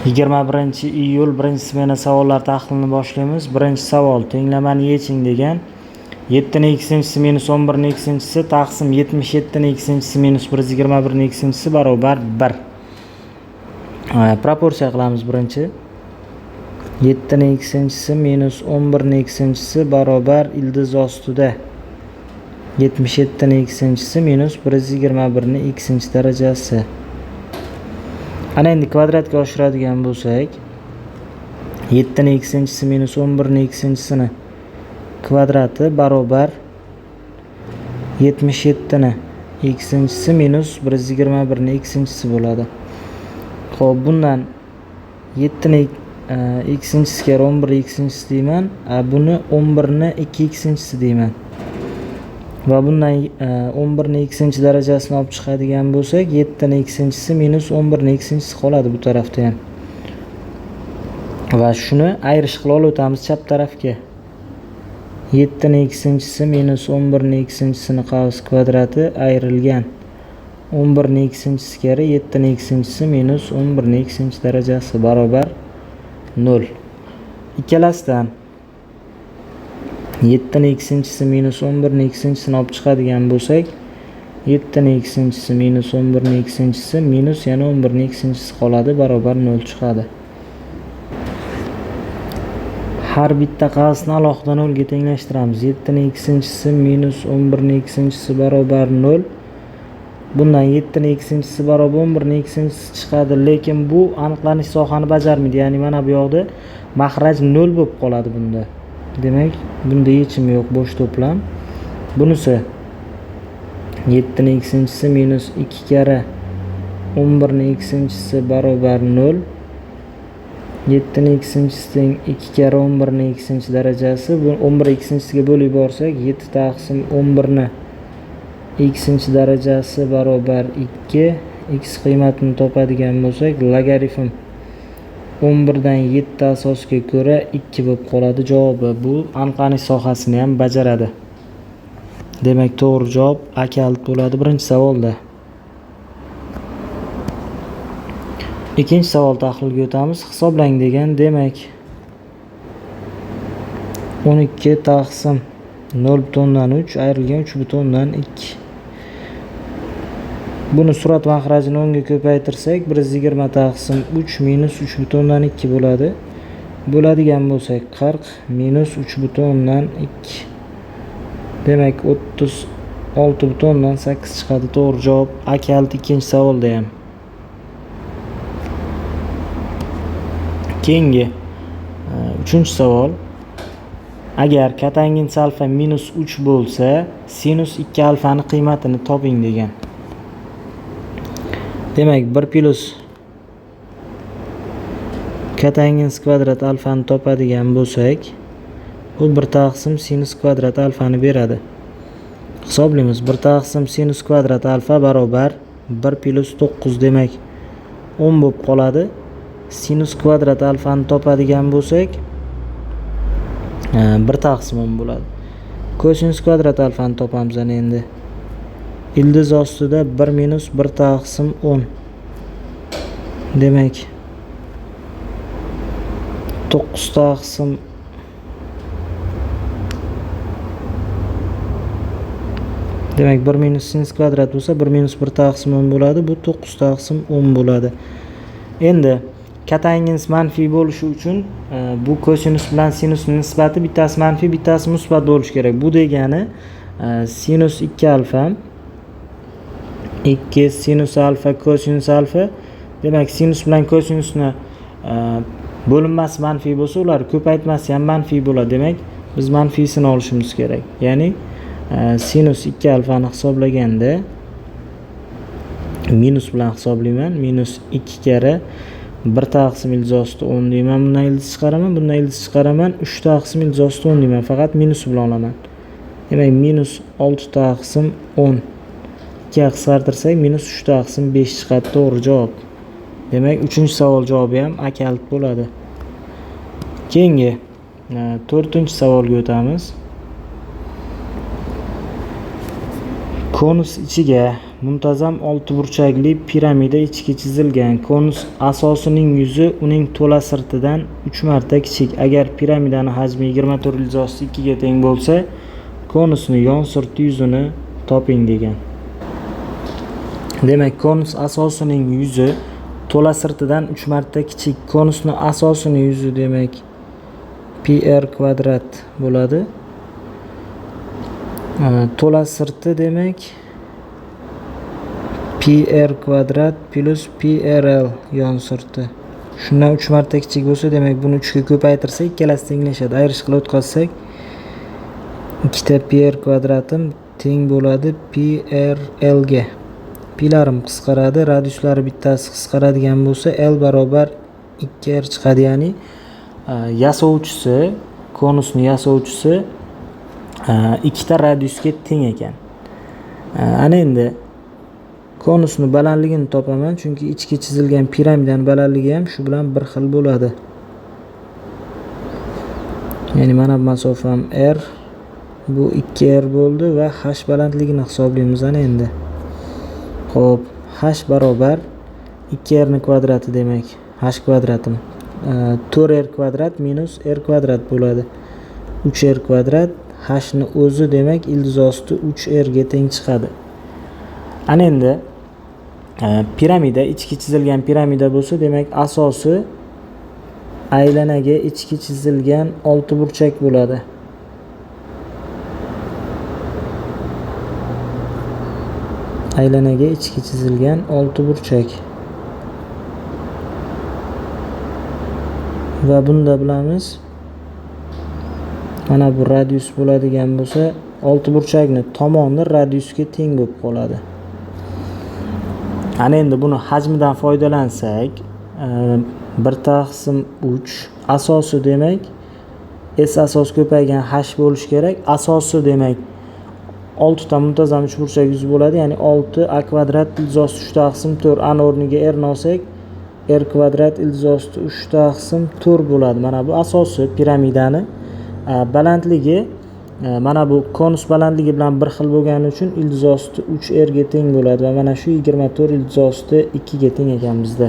21-iyul birinchi smena savollar tahlilini boshlaymiz. Birinchi savol tenglamani yeching degan. 7 ning x-inchisi minus 11 ning x-inchisi taqsim 77 ning x-inchisi minus 121 ning x-inchisi barobar 1. Proporsiya qilamiz birinchi. 7 ning x-inchisi minus 11 ning x-inchisi barobar ildiz ostida 77 ning x-inchisi minus 121 ning x-inchi darajasi. Ana endi kvadratga oshiradigan bo'lsak, 7 ning x-inchisi minus 11 ning x-inchisini kvadrati barobar 77 ni x-inchisi minus 121 ning x-inchisi bo'ladi. Xo'p, bundan 7 ning x-inchisiga 11 x-inchisi deyman, buni 11 ni 2 x-inchisi deyman. Va bundan 11 ning x-inchi darajasini olib chiqadigan bo'lsak, 7 ning x-inchisi minus 11 ning x-inchisi qoladi bu tarafda ham. Va shuni ayirish qilib olib o'tamiz chap tarafga. 7 ning x-inchisi minus 11 ning x-inchisini qavs kvadrati ayrilgan 11 ning x-inchisi karra 7 ning x-inchisi minus 11 ning x-inchi darajasi barobar 0. Ikkalasidan 7 ning x-inchisi minus 11 ning x-inchisini olib chiqadigan bo'lsak, 7 ning x-inchisi minus 11 ning x-inchisi minus yana 11 ning x-inchisi qoladi, barobar 0 chiqadi. Har bitta qavsni alohida 0 ga tenglashtiramiz. 7 ning x-inchisi minus 11 ning x-inchisi barobar 0. Bundan 7 ning x-inchisi barobar 11 ning x-inchisi chiqadi, lekin bu aniqlanish sohani bajarmaydi. Ya'ni mana bu yoqda mahraj 0 bo'lib qoladi bunda. Demak, bunda yechim yo'q, bo'sh to'plam. Bunisi 7 ning x-inchisi minus 2 karra 11 ning x-inchisi barobar 0. 7 ning x-inchisi teng 2 karra 11 ning x-inchi darajasi. Bu 11 x-inchisiga bo'lib yuborsak, 7 taqsim 11 ni x-inchi darajasi barobar 2. X qiymatini topadigan bo'lsak, logaritm 11 dan 7 asosga ko'ra 2 bo'lib qoladi javobi. Bu aniqlanish sohasini ham bajaradi. Demak, to'g'ri javob A kalit bo'ladi birinchi savolda. Ikkinchi savol tahlilga o'tamiz. Hisoblang degan, demak 12 taqsim 0.3 ayrilgan 3.2. Buni surat mahrajini 10 ga ko'paytirsak, 120 taqsim 3 minus 3.2 bo'ladi. Bo'ladigan bo'lsak 40 minus 3.2. Demak, 36.8 chiqadi. To'g'ri javob A kalit ikkinchi savolda ham. Keyingi uchinchi savol. Agar kotangens alfa minus 3 bo'lsa, sinus 2 alfani qiymatini toping degan. Demak, 1 plus kotangens kvadrat alfani topadigan bo'lsak, bu 1 taqsim sinus kvadrat alfani beradi. Hisoblaymiz. 1 taqsim sinus kvadrat alfa barobar 1 plus 9, demak 10 bo'lib qoladi. Sinus kvadrat alfani topadigan bo'lsak, 1 taqsim 10 bo'ladi. Kosinus kvadrat alfani topamiz ana endi. Ildiz ostida 1 minus 1 taqsim 10. Demak, 9 taqsim demak 1 minus sinus kvadrat bo'lsa 1 minus 1 taqsim 10 bo'ladi. Bu 9 taqsim 10 bo'ladi. Endi kotangens manfiy bo'lishi uchun bu kosinus bilan sinusning nisbati bittasi manfiy, bittasi musbat bo'lishi kerak. Bu degani sinus 2 alfa 2 sinus alfa kosinus alfa. Demak, sinus bilan kosinusni bo'linmasi manfiy bo'lsa, ular ko'paytmasi ham manfiy bo'ladi. Demak, biz manfiysini olishimiz kerak. Ya'ni sinus 2 alfani hisoblaganda minus bilan hisoblayman. Minus 2 karra 1 taqsim ildiz osti 10 deyman. Bundan ildiz chiqaraman, bundan ildiz chiqaraman. 3 taqsim ildiz osti 10 deyman. Faqat minus bilan olaman. Demak, minus 6 taqsim 10. 2ga qisqartirsak, minus 3 taqsim 5 chiqadi to'g'ri javob. Demak, uchinchi savol javobi ham A kalit bo'ladi. Keyingi to'rtinchi savolga o'tamiz. Konus ichiga Muntazam oltiburchakli piramida ichki chizilgan. Konus asosining yuzi uning to'la sirtidan 3 marta kichik. Agar piramidani hajmi 24 ildiz 2 ga teng bo'lsa, konusni yon sirti yuzini toping degan. Demak, konus asosining yuzi to'la sirtidan 3 marta kichik. Konusni asosining yuzi demak pi r kvadrat bo'ladi. To'la sirti demak pi r kvadrat plus pi r l yon sirti. Shundan 3 marta kichik bo'lsa, demak buni 3 ga ko'paytirsak ikkalasi tenglashadi. Ayirish qilib o'tkazsak 2 ta pi r kvadratim teng bo'ladi pi r l ga. Pilarim qisqaradi, radiuslari bittasi qisqaradigan bo'lsa l barobar 2 r chiqadi. Ya'ni yasovchisi, konusni yasovchisi 2 ta radiusga teng ekan. Ana endi konusni balandligini topaman, chunki ichki chizilgan piramidaning balandligi ham shu bilan bir xil bo'ladi. Ya'ni mana bu masofam r, bu 2 r bo'ldi va h balandligini hisoblaymiz ana endi. Xo'p, h barobar 2 r ni kvadrati demak h kvadratim 4 r kvadrat minus r kvadrat bo'ladi. 3 r kvadrat, h ni o'zi demak ildiz osti 3 r ga teng chiqadi. Ana endi piramida ichki chizilgan piramida bo'lsa, demak asosi aylanaga ichki chizilgan oltiburchak bo'ladi. Aylanaga ichki chizilgan oltiburchak. Va bunda bilamiz, mana bu radius bo'ladigan bo'lsa, oltiburchakni tomoni radiusga teng bo'lib qoladi. Ana endi buni hajmidan foydalansak, 1 taqsim 3 asosi demak s asos ko'paygan h bo'lishi kerak. Asosi demak 6 ta muntazam uchburchak yuz bo'ladi, ya'ni 6 a kvadrat ildiz osti 3 taqsim 4, a o'rniga r ni olsak r kvadrat ildiz osti 3 taqsim 4 bo'ladi. Mana bu asosi piramidani balandligi mana bu konus balandligi bilan bir xil bo'lgani uchun ildiz osti 3 r ga teng bo'ladi va mana shu 24 ildiz osti 2 ga teng ekan bizda.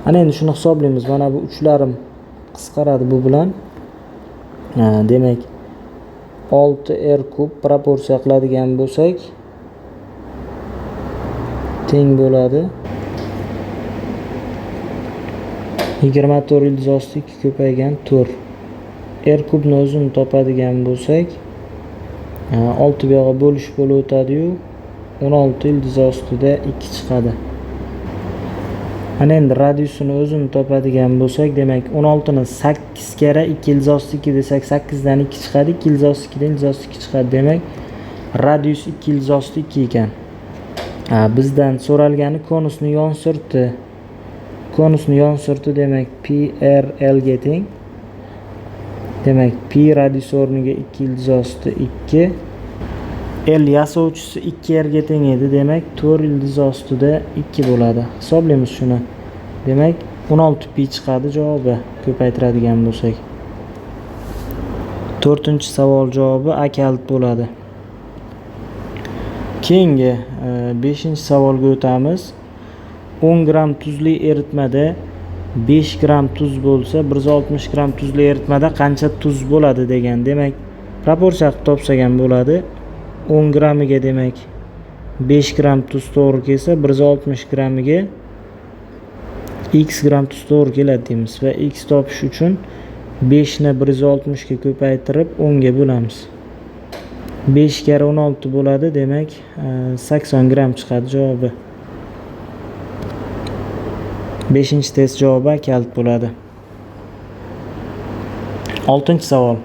Ana endi shuni hisoblaymiz. Mana bu uchlarim qisqaradi bu bilan. Demak 6 r kub proporsiya qiladigan bo'lsak teng bo'ladi 24 ildiz osti 2 ko'paygan 4. R kubni o'zini topadigan bo'lsak 6 bu yoqqa bo'lish bo'lib o'tadi-yu, 16 ildiz ostida 2 chiqadi. Ana endi radiusini o'zini topadigan bo'lsak, demak 16 ni 8 karra 2 ildiz osti 2 desak 8 dan 2 chiqadi, 2 ildiz osti 2 dan ildiz osti 2 chiqadi. Demak radius 2 ildiz osti 2 ekan. Bizdan so'ralgani konusni yon sirti. Konusni yon sirti demak pi r l ga teng. Demak pi radius o'rniga 2 ildiz osti 2, L yasovchisi 2 r ga teng edi, demak 4 ildiz ostida 2 bo'ladi. Hisoblaymiz shuni. Demak 16 pi chiqadi javobi ko'paytiradigan bo'lsak. 4-savol javobi A kalit bo'ladi. Keyingi 5-savolga o'tamiz. 10 gram tuzli eritmada 5 gram tuz bo'lsa, 160 gram tuzli eritmada qancha tuz bo'ladi degan. Demak, proporsiya qilib topsak ham bo'ladi. 10 grammiga demak 5 gram tuz to'g'ri kelsa, 160 grammiga x gram tuz to'g'ri keladi deymiz va x topish uchun 5 ni 160 ga ko'paytirib 10 ga bo'lamiz. 5 karra 16 bo'ladi, demak 80 gram chiqadi javobi. 5-test javobi kalit bo'ladi. 6-savol.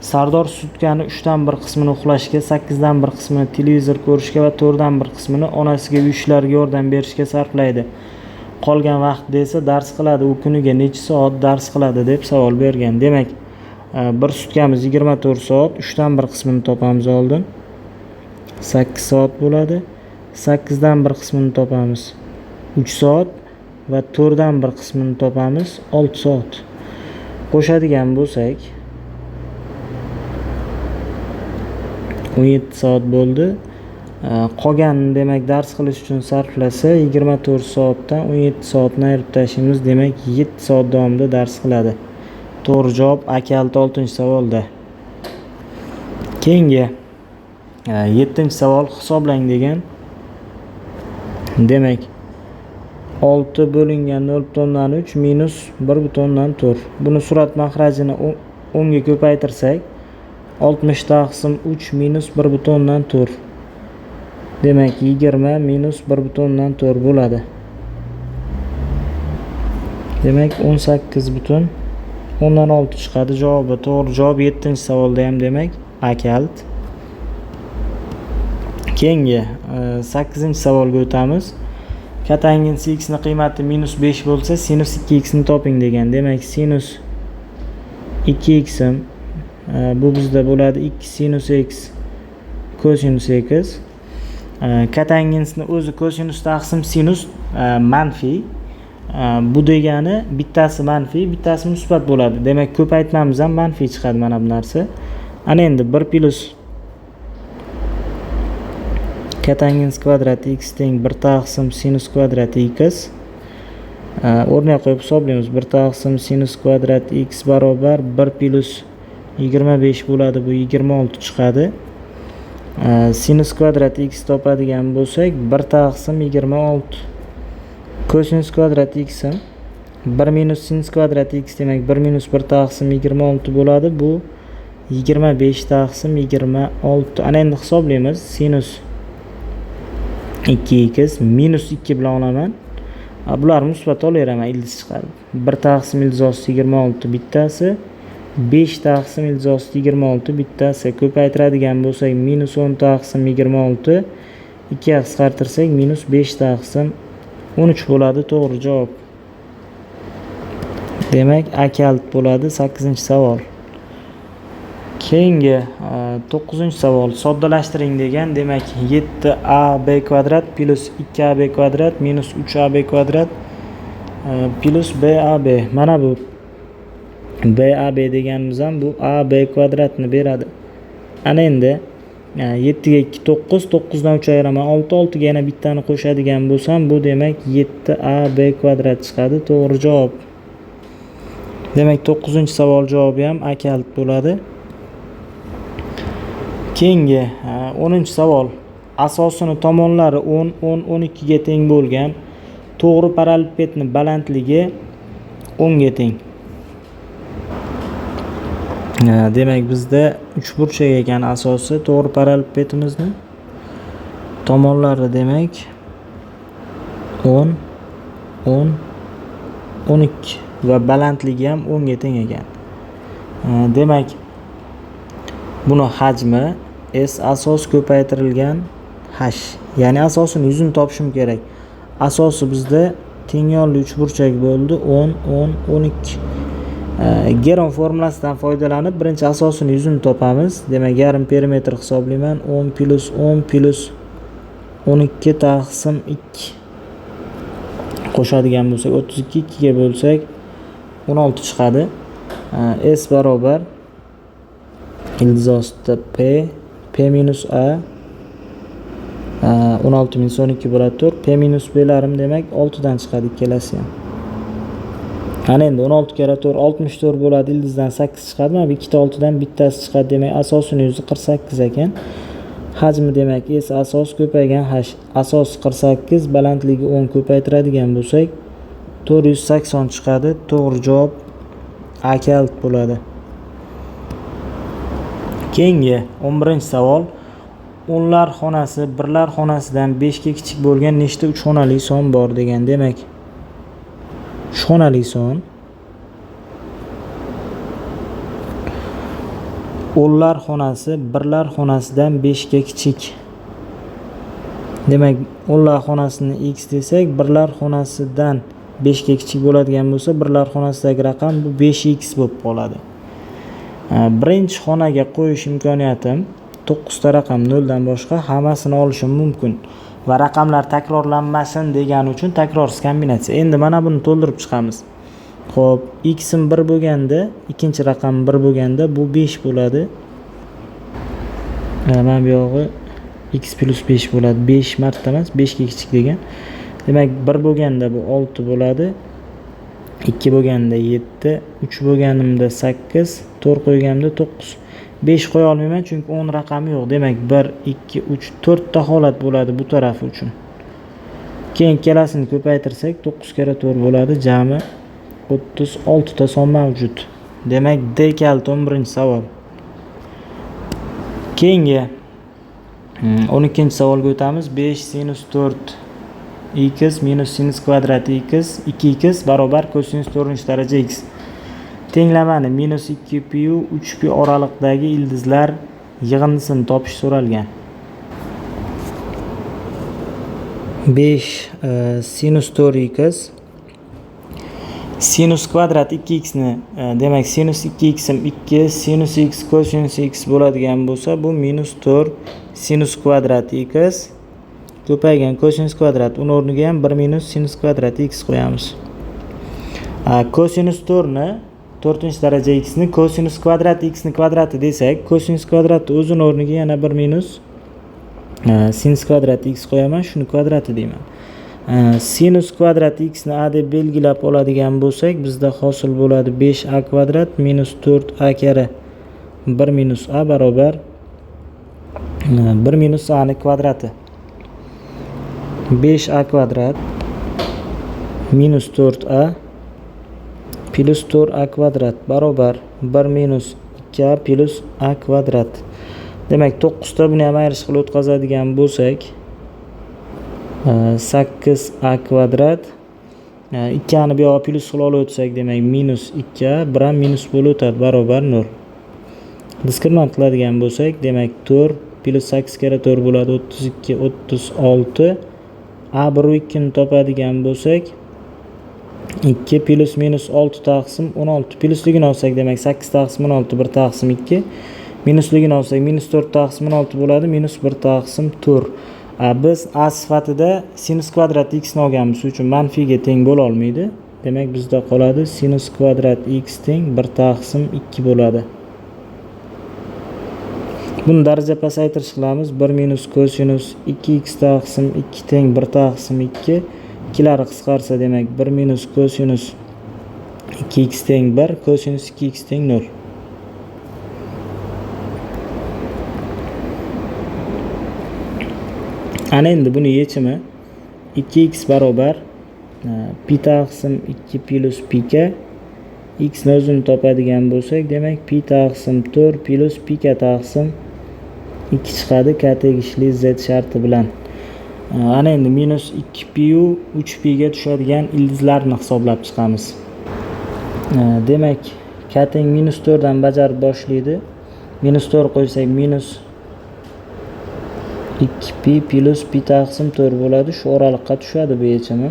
Sardor sutkani 3dan 1 qismini uxlashga, 8dan 1 qismini televizor ko'rishga va 4dan 1 qismini onasiga uy ishlariga yordam berishga sarflaydi. Qolgan vaqtda esa dars qiladi. U kuniga necha soat dars qiladi deb savol bergan. Demak, bir sutkamiz 24 soat, 3dan 1 qismini topamiz oldin. 8 soat bo'ladi. 8dan 1 qismini topamiz 3 soat va 4dan 1 qismini topamiz 6 soat. Qo'shadigan bo'lsak 17 soat bo'ldi. Qolganini demak dars qilish uchun sarflasa 24 soatdan 17 soatni ayirib tashlaymiz, demak 7 soat davomida dars qiladi. To'g'ri javob A kaliti 6-savolda. Keyingi 7-savol hisoblang degan. Demak 6 bo'lingan 0.3 minus 1.4. Buni surat mahrajini 10 ga ko'paytirsak 60 taqsim 3 minus 1.4. Demak 20 minus 1.4 bo'ladi. Demak 18.6 chiqadi javobi. To'g'ri javob 7-savolda ham demak A kalit. Keyingi 8-savolga o'tamiz. Kotangens x ni qiymati -5 bo'lsa, sinus 2x ni toping degan. Demak sinus 2x bu bizda bo'ladi 2 sinus x kosinus x. Kotangensni o'zi kosinus taqsim sinus manfiy. Bu degani bittasi manfiy, bittasi musbat bo'ladi. Demak ko'paytmamiz ham manfiy chiqadi mana bu narsa. Ana endi 1 plus kotangens kvadrat x teng 1 taqsim sinus kvadrat x. O'rniga qo'yib hisoblaymiz. 1 taqsim sinus kvadrat x barobar 1 plus 25 bo'ladi, bu 26 chiqadi. Sinus kvadrat x topadigan bo'lsak 1 taqsim 26. Kosinus kvadrat x ham 1 minus sinus kvadrat x, demak 1 minus 1 taqsim 26 bo'ladi, bu 25 taqsim 26. Ana endi hisoblaymiz. Sinus 2x minus 2 bilan olaman. Bular musbat olaveraman, ildiz chiqarib. 1 taqsim ildiz osti 26 bittasi, 5 taqsim ildiz osti 26 bittasi. Ko'paytiradigan bo'lsak minus 10 taqsim 26, 2 ga qisqartirsak minus 5 taqsim 13 bo'ladi to'g'ri javob. Demak A kalit bo'ladi 8-savol. Keyingi 9-savol soddalashtiring degan. Demak 7ab kvadrat plus 2ab kvadrat minus 3ab kvadrat plus bab. Mana bu bab deganimiz ham bu ab kvadratni beradi. Ana endi 7 ga 2 9, 9 dan 3 ayiraman 6, 6 ga yana bittani qo'shadigan bo'lsam bu demak 7ab kvadrat chiqadi to'g'ri javob. Demak 9-savol javobi ham A kalit bo'ladi. Keyingi 10-savol. Asosini tomonlari 10, 10, 12 ga teng bo'lgan to'g'ri parallelepipedni balandligi 10 ga teng. Demak bizda uchburchak ekan asosi to'g'ri parallelepipedimizni. Tomonlari demak 10, 10, 12 va balandligi ham 10 ga teng ekan. Demak buni hajmi S asos ko'paytirilgan H. Ya'ni asosini yuzini topishim kerak. Asosi bizda tengyonli uchburchak bo'ldi 10, 10, 12. Geron formulasidan foydalanib birinchi asosini yuzini topamiz. Demak yarim perimetr hisoblayman. 10 plus 10 plus 12 taqsim 2. Qo'shadigan bo'lsak 32 2 ga bo'lsak 16 chiqadi. S barobar ildiz ostida P, P minus A 16 minus 12 bo'ladi 4. P minus B'larim demak 6 dan chiqadi ikkalasi ham. Ana endi 16 karra 4 64 bo'ladi, ildizdan 8 chiqadi. Mana bu ikkita 6 dan bittasi chiqadi. Demak asosini yuzi 48 ekan. Hajmi demak S asos ko'paygan H. Asos 48, balandligi 10 ko'paytiradigan bo'lsak 480 chiqadi. To'g'ri javob A kalit bo'ladi. Keyingi 11-savol. O'nlar xonasi birlar xonasidan 5 ga kichik bo'lgan nechta 3 xonali son bor degan. Demak 3 xonali son o'nlar xonasi birlar xonasidan 5 ga kichik. Demak o'nlar xonasini x desak, birlar xonasidan 5 ga kichik bo'ladigan bo'lsa, birlar xonasidagi raqam bu 5x bo'lib qoladi. Birinchi xonaga qo'yish imkoniyatim 9 ta raqam 0 dan boshqa hammasini olishim mumkin va raqamlar takrorlanmasin degani uchun takrorsiz kombinatsiya. Endi mana buni to'ldirib chiqamiz. Xo'p, x im 1 bo'lganda, ikkinchi raqam 1 bo'lganda bu 5 bo'ladi. Mana bu yog'i x plus 5 bo'ladi. 5 marta emas, 5 ga kichik degan. Demak, 1 bo'lganda bu 6 bo'ladi. 2 bo'lganda 7, 3 bo'lganimda 8, 4 qo'yganimda 9. 5 qo'ya olmayman, chunki 10 raqami yo'q. Demak, 1, 2, 3, 4 ta holat bo'ladi bu tarafi uchun. Keyin ikkalasini ko'paytirsak 9 karra 4 bo'ladi, jami 36 ta son mavjud. Demak, D kaliti 11-savol. Keyingi 12-savolga o'tamiz. 5 sinus 4 x minus sinus kvadrat x 2x barobar kosinus 4-daraja x. Tenglamani minus 2 pi 3 pi oraliqdagi ildizlar yig'indisini topish so'ralgan. 5 sinus 4x sinus kvadrat 2x ni, demak sinus 2x im 2 sinus x kosinus x bo'ladigan bo'lsa, bu minus 4 sinus kvadrat x ko'paygan kosinus kvadrat, uni o'rniga ham 1 minus sinus kvadrat x qo'yamiz. Kosinus 4 ni 4-daraja x ni kosinus kvadrat x ni kvadrati desak, kosinus kvadratni o'zini o'rniga yana 1 minus sinus kvadrat x qo'yaman, shuni kvadrati deyman. Sinus kvadrat x ni a deb belgilab oladigan bo'lsak, bizda hosil bo'ladi 5a kvadrat minus 4a karra 1 minus a barobar 1 minus a ni kvadrati. 5a kvadrat minus 4a plus 4a kvadrat barobar 1 minus 2a plus a kvadrat. Demak, 9 ta buni ham ayirish qilib o'tkazadigan bo'lsak, 8a kvadrat 2 ni bu yoqqa plus qilib olib o'tsak, demak minus 2a, 1 ham minus bo'lib o'tadi, barobar 0. Diskriminant qiladigan bo'lsak, demak 4 plus 8 karra 4 bo'ladi 32, 36. A 1 va 2 ni topadigan bo'lsak, 2 plus minus 6 taqsim 16. Plusligini olsak, demak 8 taqsim 16 1 taqsim 2. Minusligini olsak minus 4 taqsim 16 bo'ladi, minus 1 taqsim 4. Biz a sifatida sinus kvadrat x ni olganmiz, shuning uchun manfiyga teng bo'la olmaydi. Demak, bizda qoladi sinus kvadrat x teng 1 taqsim 2 bo'ladi. Buni daraja pasaytirish qilamiz. 1 minus kosinus 2x taqsim 2 teng 1 taqsim 2. Ikkilari qisqarsa, demak 1 minus kosinus 2x teng 1, kosinus 2x teng 0. Ana endi buni yechimi 2x barobar pi taqsim 2 plus pi k. X ni o'zini topadigan bo'lsak, demak pi taqsim 4 plus pi k taqsim 2 chiqadi, k tegishli z sharti bilan. Ana endi minus 2 pi u 3 pi ga tushadigan ildizlarni hisoblab chiqamiz. Demak, k teng minus 4 dan bajarib boshlaydi. Minus 4 qo'ysak minus 2 pi plus pi taqsim 4 bo'ladi. Shu oraliqqa tushadi bu yechimi.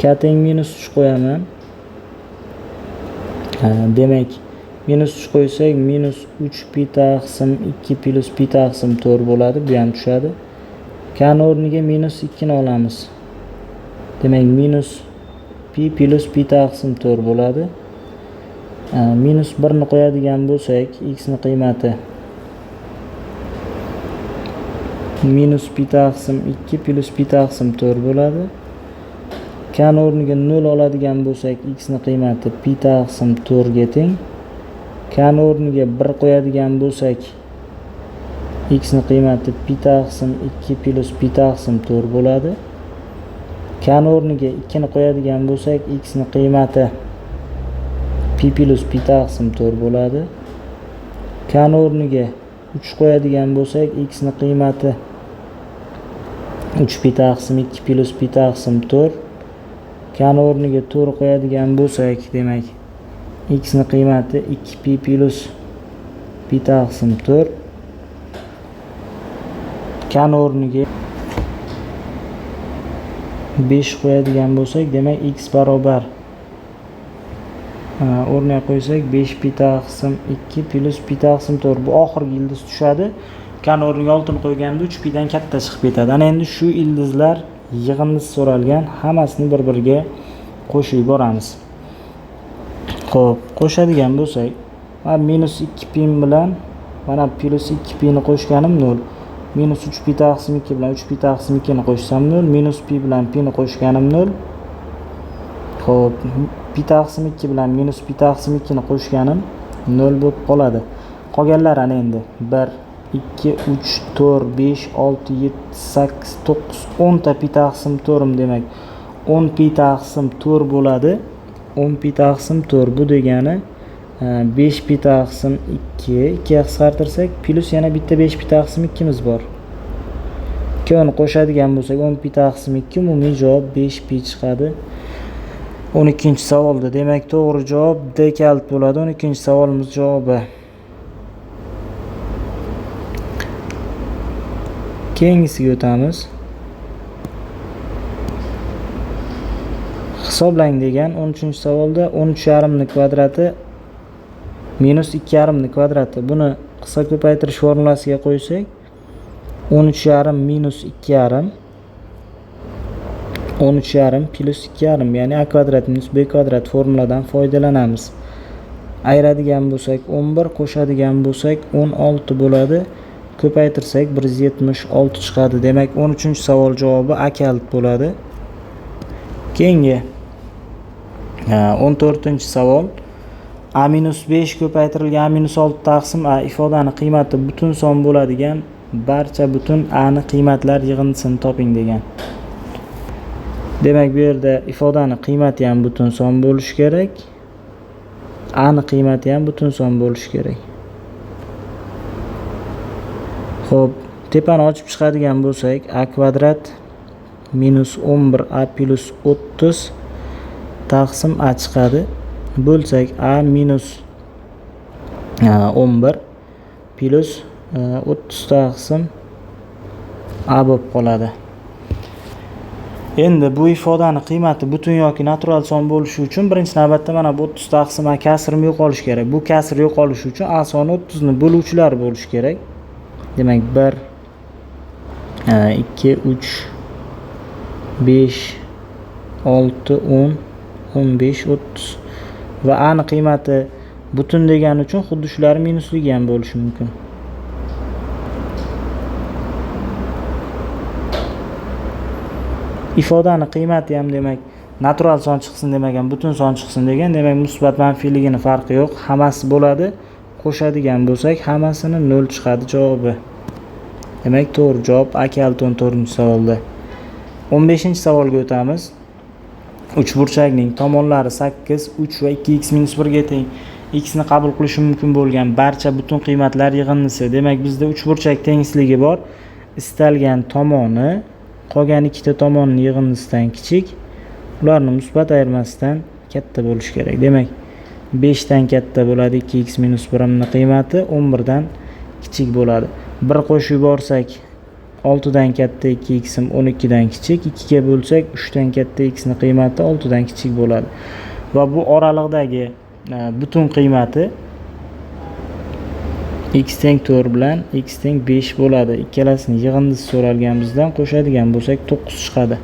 K teng minus 3 qo'yaman. Demak, minus 3 qo'ysak minus 3 pi taqsim 2 plus pi taqsim 4 bo'ladi. Bu ham tushadi. K ni o'rniga minus 2 ni olamiz. Demak, minus pi plus pi taqsim 4 bo'ladi. Minus 1 ni qo'yadigan bo'lsak, x ni qiymati minus pi taqsim 2 plus pi taqsim 4 bo'ladi. K ni o'rniga 0 oladigan bo'lsak, x ni qiymati pi taqsim 4 ga teng. K ni o'rniga 1 qo'yadigan bo'lsak, x ni qiymati pi taqsim 2 plus pi taqsim 4 bo'ladi. K ni o'rniga 2 ni qo'yadigan bo'lsak, x ni qiymati pi plus pi taqsim 4 bo'ladi. K ni o'rniga 3 qo'yadigan bo'lsak, x ni qiymati 3 pi taqsim 2 plus pi taqsim 4. K ni o'rniga 4 qo'yadigan bo'lsak, demak x ni qiymati 2 pi plus pi taqsim 4. K ni o'rniga 5 qo'yadigan bo'lsak, demak x barobar o'rniga qo'ysak 5 pi taqsim 2 plus pi taqsim 4. Bu oxirgi ildiz tushadi. K ni o'rniga 6 ni qo'yganda 3 pi dan katta chiqib ketadi. Ana endi shu ildizlar yig'indisi so'ralgan, hammasini bir-biriga qo'shib yuboramiz. Xo'p, qo'shadigan bo'lsak, mana minus 2 pi bilan mana plus 2 pi ni qo'shganim 0. Minus 3 pi taqsim 2 bilan 3 pi taqsim 2 ni qo'shsam 0, minus pi bilan pi ni qo'shganim 0. Xo'p, pi taqsim 2 bilan minus pi taqsim 2 ni qo'shganim 0 bo'lib qoladi. Qolganlar ana endi 1, 2, 3, 4, 5, 6, 7, 8, 9, 10 ta pi taqsim 4 demak 10 pi taqsim 4 bo'ladi. 10 pi taqsim 4 bu degani 5 pi taqsim 2, 2 ga qisqartirsak plus yana bitta 5 pi taqsim 2 imiz bor. Ikkini qo'shadigan bo'lsak 10 pi taqsim 2, umumiy javob 5 pi chiqadi. 12-savolda demak to'g'ri javob D kalit bo'ladi. 12-savolimiz javobi. Keyingisiga o'tamiz. Hisoblang degan 13-savolda 13,5 ni kvadrati minus 2,5 ni kvadrati. Buni qisqa ko'paytirish formulasiga qo'ysak 13,5 minus 2,5 13,5 plus 2,5, ya'ni a kvadrat minus b kvadrat formuladan foydalanamiz. Ayiradigan bo'lsak 11, qo'shadigan bo'lsak 16 bo'ladi. Ko'paytirsak 176 chiqadi. Demak 13-savol javobi A kalit bo'ladi. Keyingi 14-savol. A minus 5 ko'paytirilgan A minus 6 taqsim A ifodani qiymati butun son bo'ladigan barcha butun A ni qiymatlar yig'indisini toping degan. Demak bu yerda ifodani qiymati ham butun son bo'lishi kerak. A ni qiymati ham butun son bo'lishi kerak. Xo'p, tepani ochib chiqadigan bo'lsak a kvadrat minus 11 a plus 30 taqsim a chiqadi. Bo'lsak a minus 11 plus 30 taqsim a bo'lib qoladi. Endi bu ifodani qiymati butun yoki natural son bo'lishi uchun birinchi navbatda mana bu 30 taqsim a kasrim yo'qolishi kerak. Bu kasr yo'qolishi uchun a soni 30 ni bo'luvchilar bo'lishi kerak. Demak 1, 2, 3, 5, 6, 10, 15, 30 va a ni qiymati butun degani uchun xuddi shular minusligi ham bo'lishi mumkin. Ifodani qiymati ham demak natural son chiqsin demagan, butun son chiqsin degan, demak musbat manfiyligini farqi yo'q, hammasi bo'ladi. Qo'shadigan bo'lsak hammasini 0 chiqadi javobi. Demak to'g'ri javob A kalit 14-savolda. 15-savolga o'tamiz. Uchburchakning tomonlari 8, 3 va 2x minus 1 ga teng. X ni qabul qilishi mumkin bo'lgan barcha butun qiymatlar yig'indisi. Demak bizda uchburchak tengsligi bor. Istalgan tomoni qolgan ikkita tomonning yig'indisidan kichik, ularni musbat ayirmasidan katta bo'lishi kerak. Demak 5 dan katta bo'ladi 2x minus 1 ning qiymati 11 dan kichik bo'ladi. 1 qo'shib yuborsak 6 dan katta 2x 12 dan kichik, 2 ga bo'lsak 3 dan katta x ning qiymati 6 dan kichik bo'ladi. Va bu oraliqdagi butun qiymati x teng 4 bilan x teng 5 bo'ladi. Ikkalasini yig'indisi so'ralgan bizdan, qo'shadigan bo'lsak 9 chiqadi.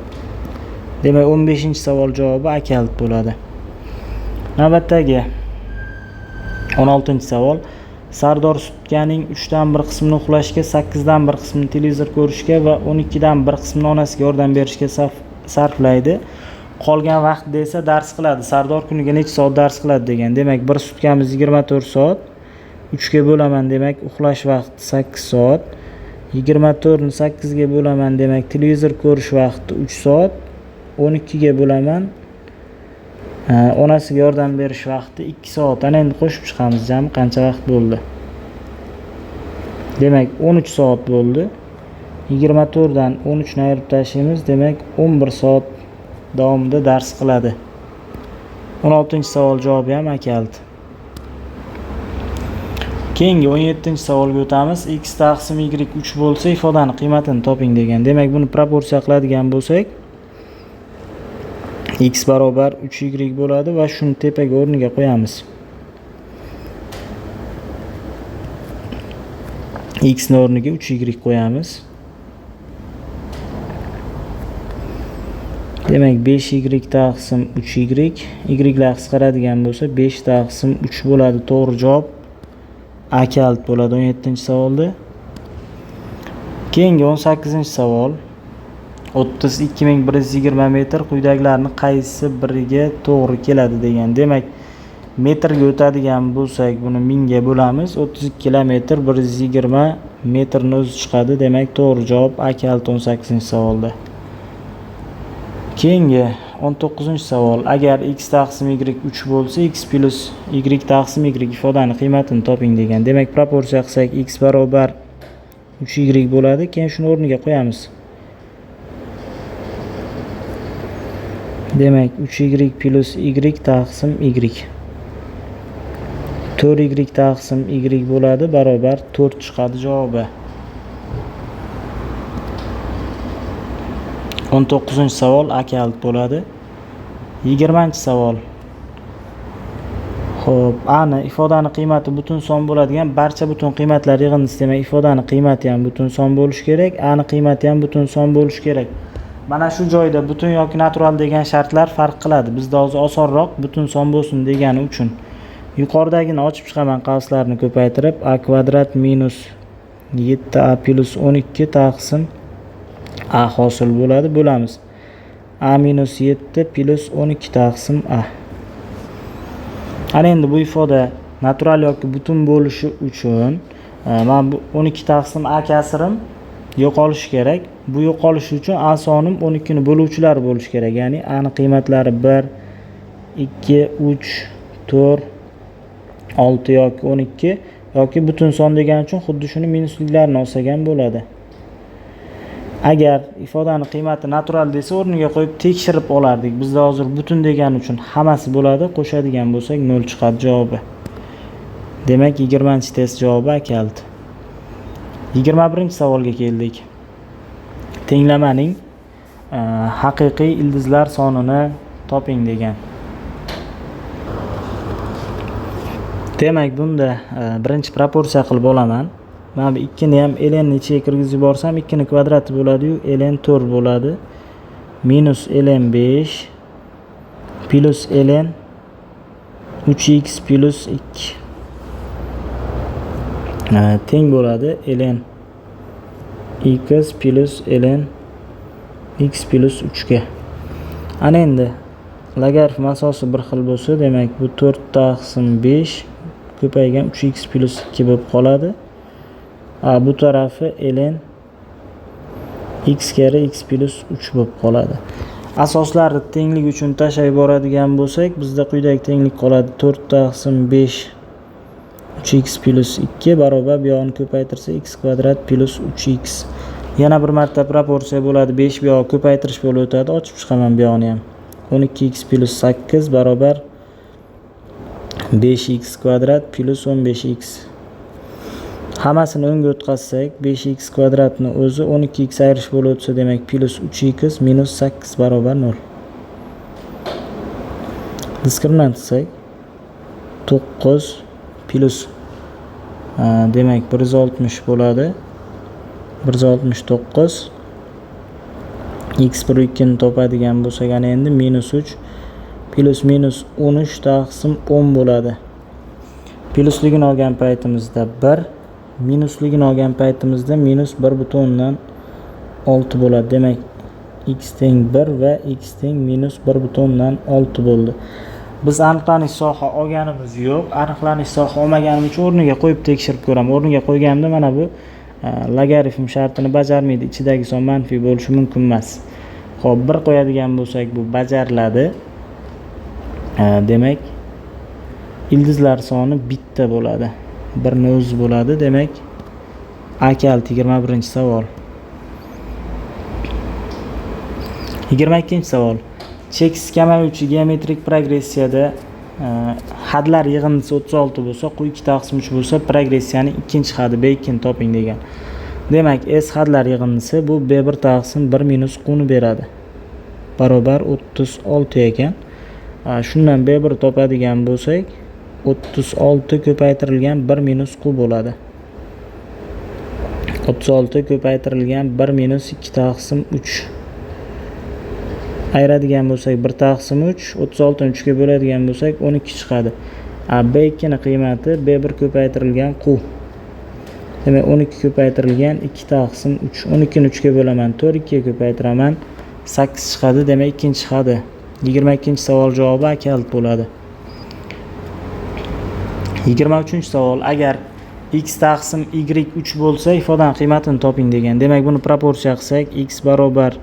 Demak 15-savol javobi A kalit bo'ladi. Navbatdagi 16-savol. Sardor sutkaning 3 dan 1 qismini uxlashga, 8 dan 1 qismini televizor ko'rishga va 12 dan 1 qismini onasiga yordam berishga sarflaydi. Qolgan vaqtda esa dars qiladi. Sardor kuniga necha soat dars qiladi degan. Demak, bir sutkamiz 24 soat. 3 ga bo'laman, demak uxlash vaqti 8 soat. 24 ni 8 ga bo'laman, demak televizor ko'rish vaqti 3 soat. 12 ga bo'laman, onasiga yordam berish vaqti 2 soat. Ana endi qo'shib chiqamiz, jami qancha vaqt bo'ldi? Demak 13 soat bo'ldi. 24 dan 13 ni ayirib tashlaymiz, demak 11 soat davomida dars qiladi. 16-savol javobi ham A kalit. Keyingi 17-savolga o'tamiz. X taqsim y 3 bo'lsa ifodani qiymatini toping degan. Demak buni proporsiya qiladigan bo'lsak x barobar 3y bo'ladi va shuni tepaga o'rniga qo'yamiz. X ni o'rniga 3y qo'yamiz. Demak 5y taqsim 3y, y lar qisqaradigan bo'lsa 5 taqsim 3 bo'ladi. To'g'ri javob A kalit bo'ladi 17-savolda. Keyingi 18-savol. 32120 metr quyidagilarni qaysi biriga to'g'ri keladi degan. Demak, metrga o'tadigan bo'lsak, buni 1000 ga bo'lamiz. 32 kilometr 120 metrni o'zi chiqadi. Demak, to'g'ri javob A kaliti 18-savolda. Keyingi 19-savol. Agar x taqsim y 3 bo'lsa, x plus y taqsim y ifodani qiymatini toping degan. Demak, proporsiya qilsak x barobar 3y bo'ladi. Keyin shuni o'rniga qo'yamiz. Demak, 3y plus y taqsim y. 4y taqsim y bo'ladi, barobar 4 chiqadi javobi. 19-savol A kalit bo'ladi. 20-savol. Xo'p, A ni ifodani qiymati butun son bo'ladigan barcha butun qiymatlar yig'indisi, demak ifodani qiymati ham butun son bo'lishi kerak, A ni qiymati ham butun son bo'lishi kerak. Mana shu joyda butun yoki natural degan shartlar farq qiladi. Bizda hozir osonroq butun son bo'lsin degani uchun. Yuqoridagini ochib chiqaman, qavslarni ko'paytirib a kvadrat minus 7a plus 12 taqsim a hosil bo'ladi, bo'lamiz. A minus 7 plus 12 taqsim a. Ana endi bu ifoda natural yoki butun bo'lishi uchun mana bu 12 taqsim a kasrim yo'qolishi kerak. Bu yo'qolishi uchun a sonim 12 ni bo'luvchilari bo'lishi kerak. Ya'ni a ni qiymatlari 1, 2, 3, 4, 6 yoki 12 yoki butun son degani uchun xuddi shuni minusliklarini olsak ham bo'ladi. Agar ifodani qiymati natural desa o'rniga qo'yib tekshirib olardik. Bizda hozir butun degani uchun hammasi bo'ladi. Qo'shadigan bo'lsak 0 chiqadi javobi. Demak, 20-test javobi A kaliti. 21-savolga keldik. Tenglamaning haqiqiy ildizlar sonini toping degan. Demak, bunda birinchi proporsiya qilib olaman. Mana bu 2 ni ham ln ni ichiga kirgizib yuborsam 2 ni kvadrati bo'ladi-yu, ln 4 bo'ladi. Minus ln 5 plus ln 3x plus 2 teng bo'ladi ln x plus ln x plus 3 ga. Ana endi logaritm asosi bir xil bo'lsa, demak bu 4 taqsim 5 ko'paygan 3x plus 2 bo'lib qoladi. Bu tarafi ln x karra x plus 3 bo'lib qoladi. Asoslarni tenglik uchun tashlab yuboradigan bo'lsak, bizda quyidagi tenglik qoladi. 4 taqsim 5 3x plus 2 barobar bu yog'ini ko'paytirsa x kvadrat plus 3x. Yana bir marta proporsiya bo'ladi. 5 bu yog'i ko'paytirish bo'lib o'tadi. Ochib chiqaman bu yog'ini ham. 12x plus 8 barobar 5x kvadrat plus 15x. Hammasini o'ngga o'tkazsak, 5x kvadratni o'zi 12x ayirish bo'lib o'tsa, demak plus 3x minus 8 barobar 0. Diskriminant qilsak 9 plus demak 160 bo'ladi. 169 x bir 2 ni topadigan bo'lsak, ana endi minus 3 plus minus 13 taqsim 10 bo'ladi. Plusligini olgan paytimizda 1, minusligini olgan paytimizda minus 1.6 bo'ladi. Demak, x teng 1 va x teng minus 1.6 bo'ldi. Biz aniqlanish soha olganimiz yo'q. Aniqlanish soha olmaganimiz uchun o'rniga qo'yib tekshirib ko'raman. O'rniga qo'yganimda mana bu logaritm shartini bajarmaydi. Ichidagi son manfiy bo'lishi mumkin emas. Xo'p, 1 qo'yadigan bo'lsak bu bajariladi. Demak, ildizlar soni bitta bo'ladi. Birni o'zi bo'ladi. Demak, A kaliti 21-savol. 22-savol. Cheksiz kamayuvchi geometrik progressiyada hadlar yig'indisi 36 bo'lsa, Q 2 taqsim 3 bo'lsa, progressiyaning ikkinchi hadi B2 ni toping degan. Demak, S hadlar yig'indisi bu B1 taqsim 1 minus Q ni beradi. Barobar 36 ekan. Shundan B1 topadigan bo'lsak, 36 ko'paytirilgan 1 minus Q bo'ladi. 36 ko'paytirilgan 1 minus 2 taqsim 3. Ayiradigan bo'lsak 1 taqsim 3, 36 ni 3 ga bo'ladigan bo'lsak 12 chiqadi. B2 ni qiymati B1 ko'paytirilgan Q. Demak, 12 ko'paytirilgan 2 taqsim 3. 12 ni 3 ga bo'laman, 4, 2 ga ko'paytiraman, 8 chiqadi. Demak, ikkinchi chiqadi. 22-savol javobi A kalit bo'ladi. 23-savol. Agar x taqsim y 3 bo'lsa, ifodaning qiymatini toping degan. Demak, buni proporsiya qilsak, x barobar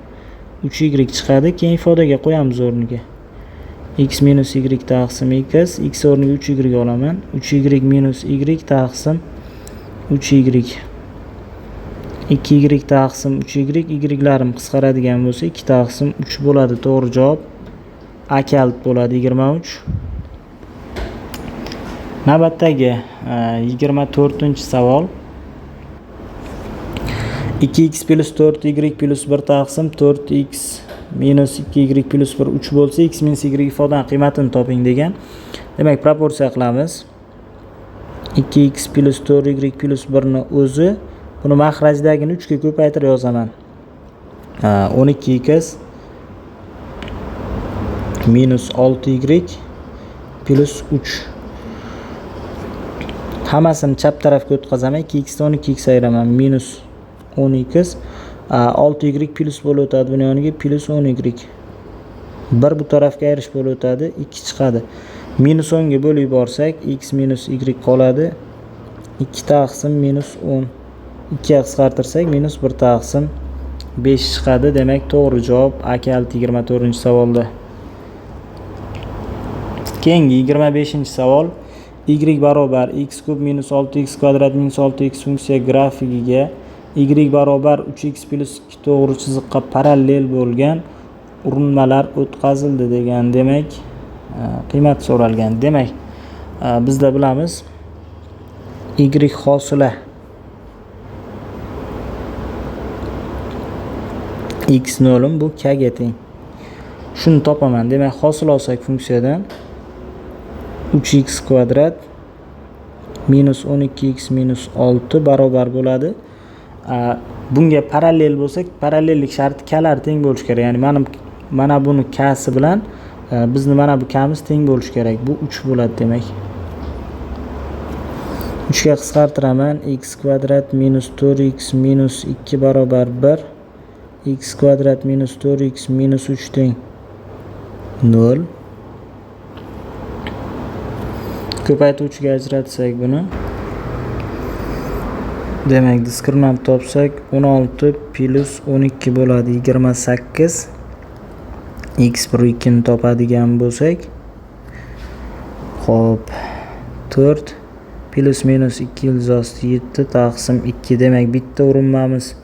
3y chiqadi. Keyin ifodaga qo'yamiz o'rniga. X minus y taqsim x, x o'rniga 3y olaman. 3y minus y taqsim 3y. 2y taqsim 3y, y'larim qisqaradigan bo'lsa 2 taqsim 3 bo'ladi. To'g'ri javob A kalit bo'ladi 23. Navbatdagi 24-savol. 2x plus 4y plus 1 taqsim 4x minus 2y plus 1 3 bo'lsa, x minus y ifodaning qiymatini toping degan. Demak, proporsiya qilamiz. 2x plus 4y plus 1 ni o'zi, buni mahrajdagini 3 ga ko'paytirib yozaman. 12x minus 6y plus 3. Hammasini chap tarafga o'tkazaman. 2x dan 12x ayiraman. Minus 10x. 6y plus bo'lib o'tadi. Buni yoniga plus 10y. 1 bu tarafga ayirish bo'lib o'tadi. 2 chiqadi. Minus 10 ga bo'lib yuborsak, x minus y qoladi. 2 taqsim minus 10. 2 ga qisqartirsak, minus 1 taqsim 5 chiqadi. Demak, to'g'ri javob A kalit 24-savolda. Keyingi 25-savol. Y barobar x kub minus 6x kvadrat minus 6x funksiya grafigiga y barobar 3x plus 2 to'g'ri chiziqqa parallel bo'lgan urinmalar o'tkazildi degan. Demak, qiymat so'ralgan. Demak, bizda bilamiz y hosila x nolim bu k ga teng. Shuni topaman. Demak, hosil olsak funksiyadan 3x kvadrat minus 12x minus 6 barobar bo'ladi. Bunga parallel bo'lsak, parallellik sharti k'lar teng bo'lishi kerak. Ya'ni mana buni k'si bilan bizni mana bu k'miz teng bo'lishi kerak. Bu 3 bo'ladi demak. 3 ga qisqartiraman. X kvadrat minus 4x minus 2 barobar 1. X kvadrat minus 4x minus 3 teng 0. Ko'paytuvchiga ajratsak buni. Demak, diskriminant topsak 16 plus 12 bo'ladi 28. X bir 2 ni topadigan bo'lsak, xo'p, 4 plus minus 2 ildiz osti 7 taqsim 2. Demak, bitta urinmamiz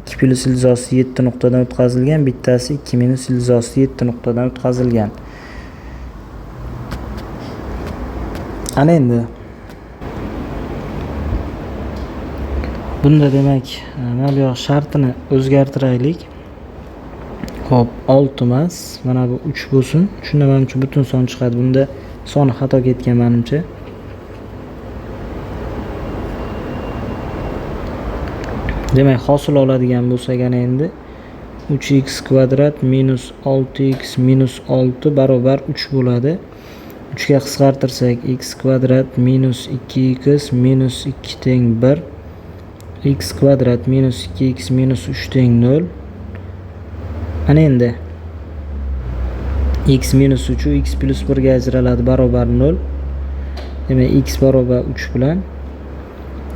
2 plus ildiz osti 7 nuqtadan o'tkazilgan, bittasi 2 minus ildiz osti 7 nuqtadan o'tkazilgan. Ana endi bunda demak, mana bu yoq shartini o'zgartiraylik. Xo'p, 6 emas, mana bu 3 bo'lsin. Shunda menimcha butun son chiqadi. Bunda soni xato ketgan menimcha. Demak, hosil oladigan bo'lsak ana endi 3x kvadrat minus 6x minus 6 barobar 3 bo'ladi. 3 ga qisqartirsak x kvadrat minus 2x minus 2 teng 1. X kvadrat minus 2x minus 3 teng 0. Ana endi x minus 3 x plus 1 ga ajraladi barobar 0. Demak, x barobar 3 bilan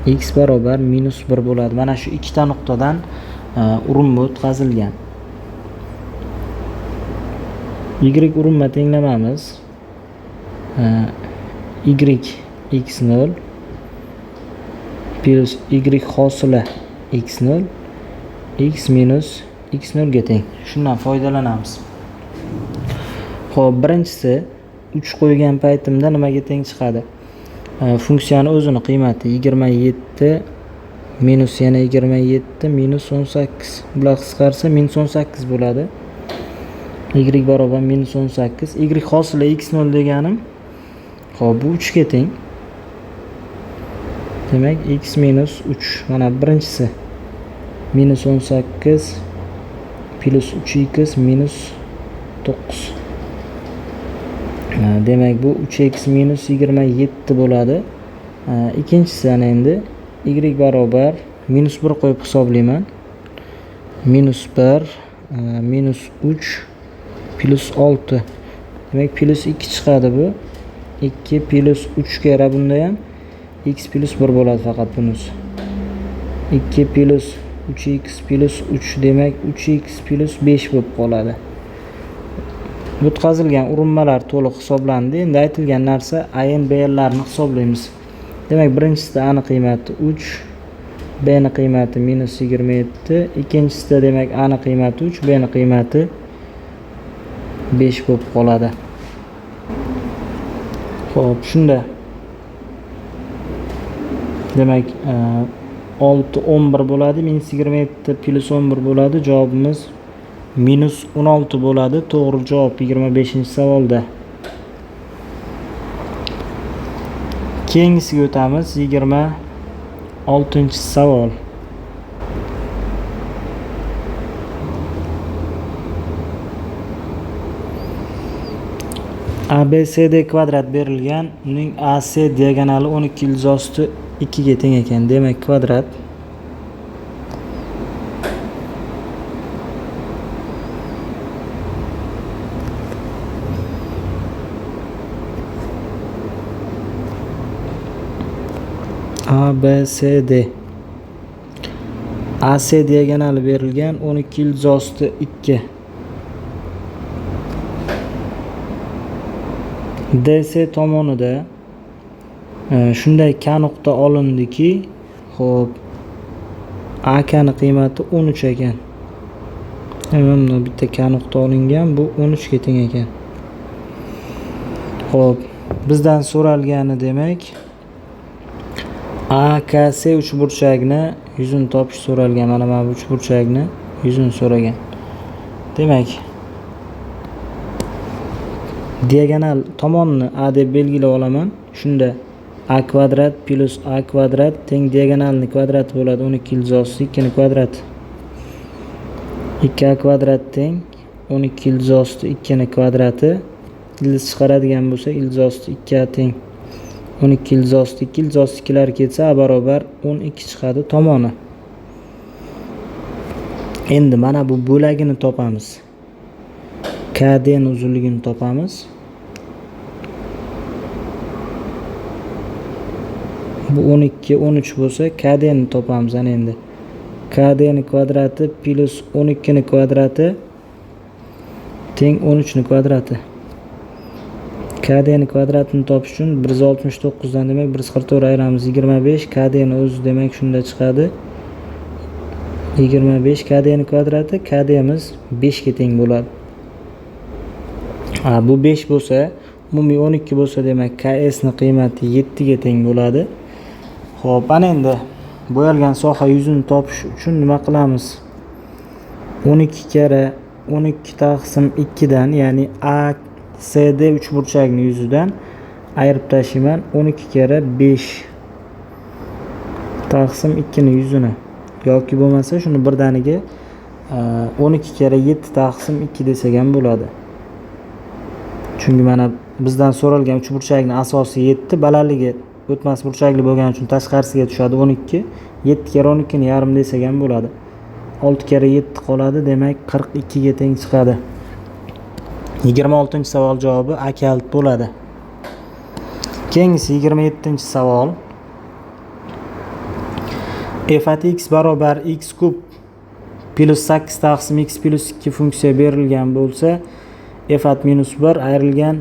x barobar minus 1 bo'ladi. Mana shu ikkita nuqtadan urinma o'tkazilgan. Y urinma tenglamamiz. Y x 0 plus y hosila x 0 x minus x 0 ga teng. Shundan foydalanamiz. Xo'p, birinchisi 3 qo'ygan paytimda nimaga teng chiqadi? Funksiyani o'zini qiymati 27 minus yana 27 minus 18. Bular qisqarsa minus 18 bo'ladi. Y barobar minus 18. Y hosila x 0 deganim, xo'p, bu 3 ga teng. Demak, x minus 3. Mana birinchisi minus 18 plus 3x minus 9. Demak, bu 3x minus 27 bo'ladi. Ikkinchisi ana endi Y barobar minus 1 qo'yib hisoblayman. Minus 1 minus 3 plus 6. Demak, plus 2 chiqadi bu. 2 plus 3 karra bunda ham x plus 1 bo'ladi faqat bunisi. 2 plus 3x plus 3, demak 3x plus 5 bo'lib qoladi. O'tkazilgan urinmalar to'liq hisoblandi. Endi aytilgan narsa A, N, B larni hisoblaymiz. Demak, birinchisida A ni qiymati 3, B ni qiymati minus 27, ikkinchisida demak A ni qiymati 3, B ni qiymati 5 bo'lib qoladi. Xo'p, shunda demak 6 11 bo'ladi, minus 27 plus 11 bo'ladi. Javobimiz minus 16 bo'ladi. To'g'ri javob 25-savolda. Keyingisiga o'tamiz. 26-savol. ABCD kvadrat berilgan. Uning AC diagonali 12 ildiz osti 2 ga teng ekan. Demak, kvadrat ABCD AC diagonali berilgan 12 ildiz osti 2. DC tomonida shunday K nuqta olindiki, xo'p, AK ni qiymati 13 ekan. Mana bitta K nuqta olingan, bu 13 ga teng ekan. Xo'p, bizdan so'ralgani demak AKC uchburchakni yuzini topish so'ralgan. Mana bu uchburchakni yuzini so'ragan. Demak, diagonal tomonni A deb belgilab olaman. Shunda A kvadrat plus A kvadrat teng diagonalni kvadrati bo'ladi 12 ildiz osti 2 ni kvadrati. 2A kvadrat teng 12 ildiz osti 2 ni kvadrati. Ildiz chiqaradigan bo'lsa ildiz osti 2A teng 12 ildiz osti 2, ildiz osti 2lar ketsa A barobar 12 chiqadi tomoni. Endi mana bu bo'lagini topamiz. KD ni uzunligini topamiz. Bu 12, 13 bo'lsa KD ni topamiz ana endi. KD ni kvadrati plus 12 ni kvadrati teng 13 ni kvadrati. KD ni kvadratini topish uchun 169 dan demak 144 ayiramiz 25. KD ni o'zi demak shunda chiqadi 25. KD ni kvadrati, KDmiz 5 ga teng bo'ladi. Bu 5 bo'lsa, umumiy 12 bo'lsa demak KS ni qiymati 7 ga teng bo'ladi. Xo'p, ana endi bo'yalgan soha yuzini topish uchun nima qilamiz? 12 karra 12 taqsim 2 dan, ya'ni ACD uchburchakning yuzidan ayirib tashlayman 12 karra 5 taqsim 2 ni yuzini, yoki bo'lmasa shuni birdaniga 12 karra 7 taqsim 2 desak ham bo'ladi. Chunki mana bizdan so'ralgan uchburchakning asosi 7, balandligi o'tmas burchakli bo'lgani uchun tashqarisiga tushadi 12. 7 karra 12 ni yarim desak ham bo'ladi. 6 karra 7 qoladi, demak 42 ga teng chiqadi. 26-savol javobi A kalit bo'ladi. Keyingisi 27-savol. F at x barobar x kub plus 8 taqsim x plus 2 funksiya berilgan bo'lsa, f at minus 1 ayrilgan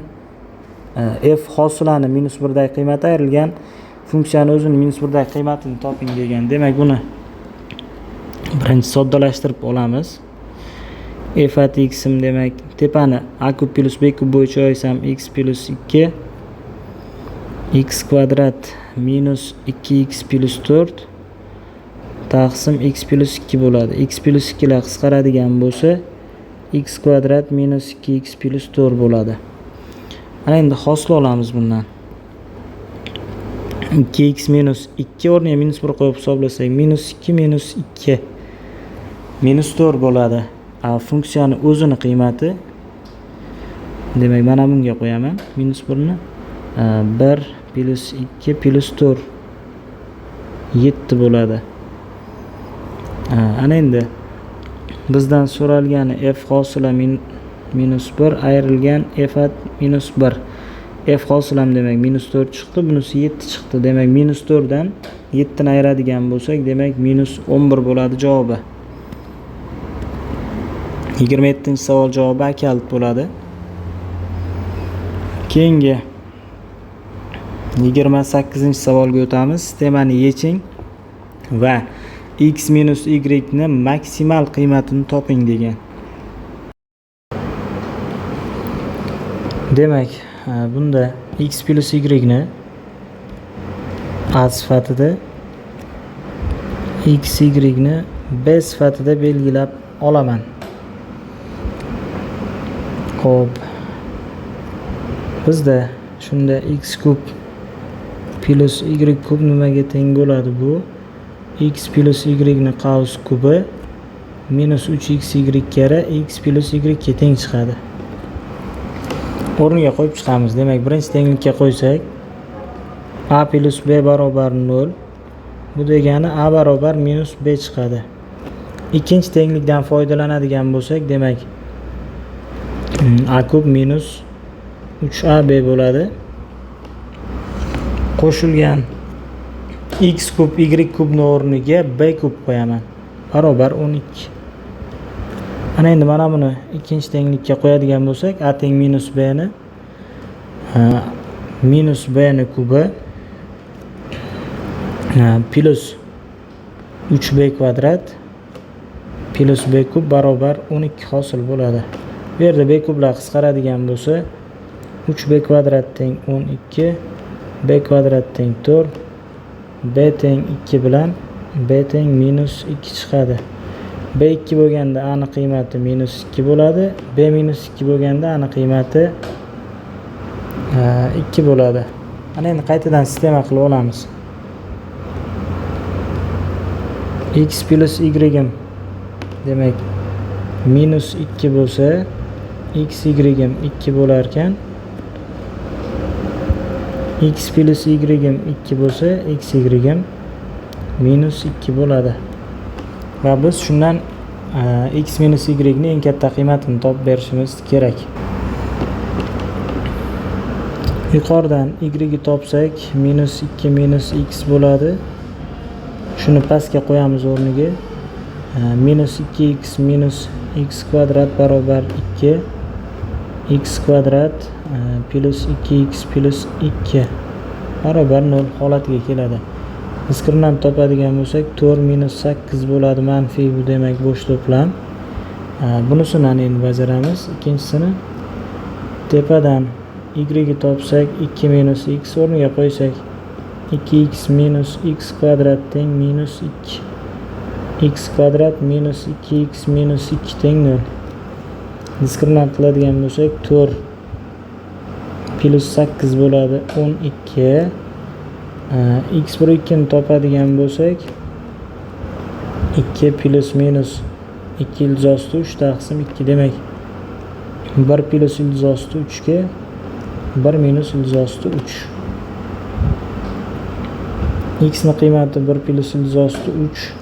f hosilani minus 1 dagi qiymati ayrilgan funksiyani o'zini minus 1 dagi qiymatini toping degan. Demak, buni birinchi soddalashtirib olamiz. F at x im demak tepani a kub plus b kub bo'yicha olsam x plus 2 x kvadrat minus 2x plus 4 taqsim x plus 2 bo'ladi. X plus 2 lar qisqaradigan bo'lsa x kvadrat minus 2x plus 4 bo'ladi. Ana endi hosil olamiz bundan. 2x minus 2 o'rniga minus 1 qo'yib hisoblasak minus 2 minus 2 minus 4 bo'ladi. Funksiyani o'zini qiymati demak mana bunga qo'yaman minus 1 ni 1 plus 2 plus 4. 7 bo'ladi. Ana endi bizdan so'ralgani f hosila minus 1 ayrilgan f at minus 1. F hosilam demak minus 4 chiqdi, bunisi 7 chiqdi. Demak minus 4 dan 7 ni ayiradigan bo'lsak, demak minus 11 bo'ladi javobi. 27-savol javobi A kalit bo'ladi. Keyingi 28-savolga o'tamiz. Sistemani yeching va x minus y ni maksimal qiymatini toping degan. Demak, bunda x plus y ni a sifatida, x y ni b sifatida belgilab olaman. Xo'p. Bizda shunda x kub plus y kub nimaga teng bo'ladi bu? X plus y ni qavs kubi minus 3xy karra x plus y ga teng chiqadi. O'rniga qo'yib chiqamiz. Demak, birinchi tenglikka qo'ysak a plus b barobar 0. Bu degani a barobar minus b chiqadi. Ikkinchi tenglikdan foydalanadigan bo'lsak, demak a kub minus 3ab bo'ladi. Qo'shilgan x kub y kubni o'rniga b kub qo'yaman. Barobar 12. Ana endi mana buni ikkinchi tenglikka qo'yadigan bo'lsak, a teng minus b ni minus b ni kubi plus 3b kvadrat plus b kub barobar 12 hosil bo'ladi. Bu yerda b kublar qisqaradigan bo'lsa, 3b kvadrat teng 12, b kvadrat teng 4, b teng 2 bilan b teng minus 2 chiqadi. B 2 bo'lganda a ni qiymati minus 2 bo'ladi. B minus 2 bo'lganda a ni qiymati 2 bo'ladi. Ana endi qaytadan sistema qilib olamiz. X plus y demak minus 2 bo'lsa, x y 2 bo'lar ekan. X plus y 2 bo'lsa, x y minus 2 bo'ladi. Va biz shundan x minus y ni eng katta qiymatini topib berishimiz kerak. Yuqoridan y ni topsak, minus 2 minus x bo'ladi. Shuni pastga qo'yamiz o'rniga. Minus 2x minus x kvadrat barobar 2 x kvadrat plus 2x plus 2 barobar 0 holatiga keladi. Diskriminant topadigan bo'lsak, 4 minus 8 bo'ladi manfiy, bu demak bo'sh to'plam. Bunisini endi bajaramiz. Ikkinchisini tepadan y ni topsak, 2 minus x o'rniga qo'ysak, 2x minus x kvadrat teng minus 2. X kvadrat minus 2x minus 2 teng 0. Diskriminant qiladigan bo'lsak, 4 plus 8 bo'ladi 12. X bir 2 ni topadigan bo'lsak, 2 plus minus 2 ildiz osti 3 taqsim 2, demak 1 plus ildiz osti 3 ga 1 minus ildiz osti 3. X ni qiymati 1 plus ildiz osti 3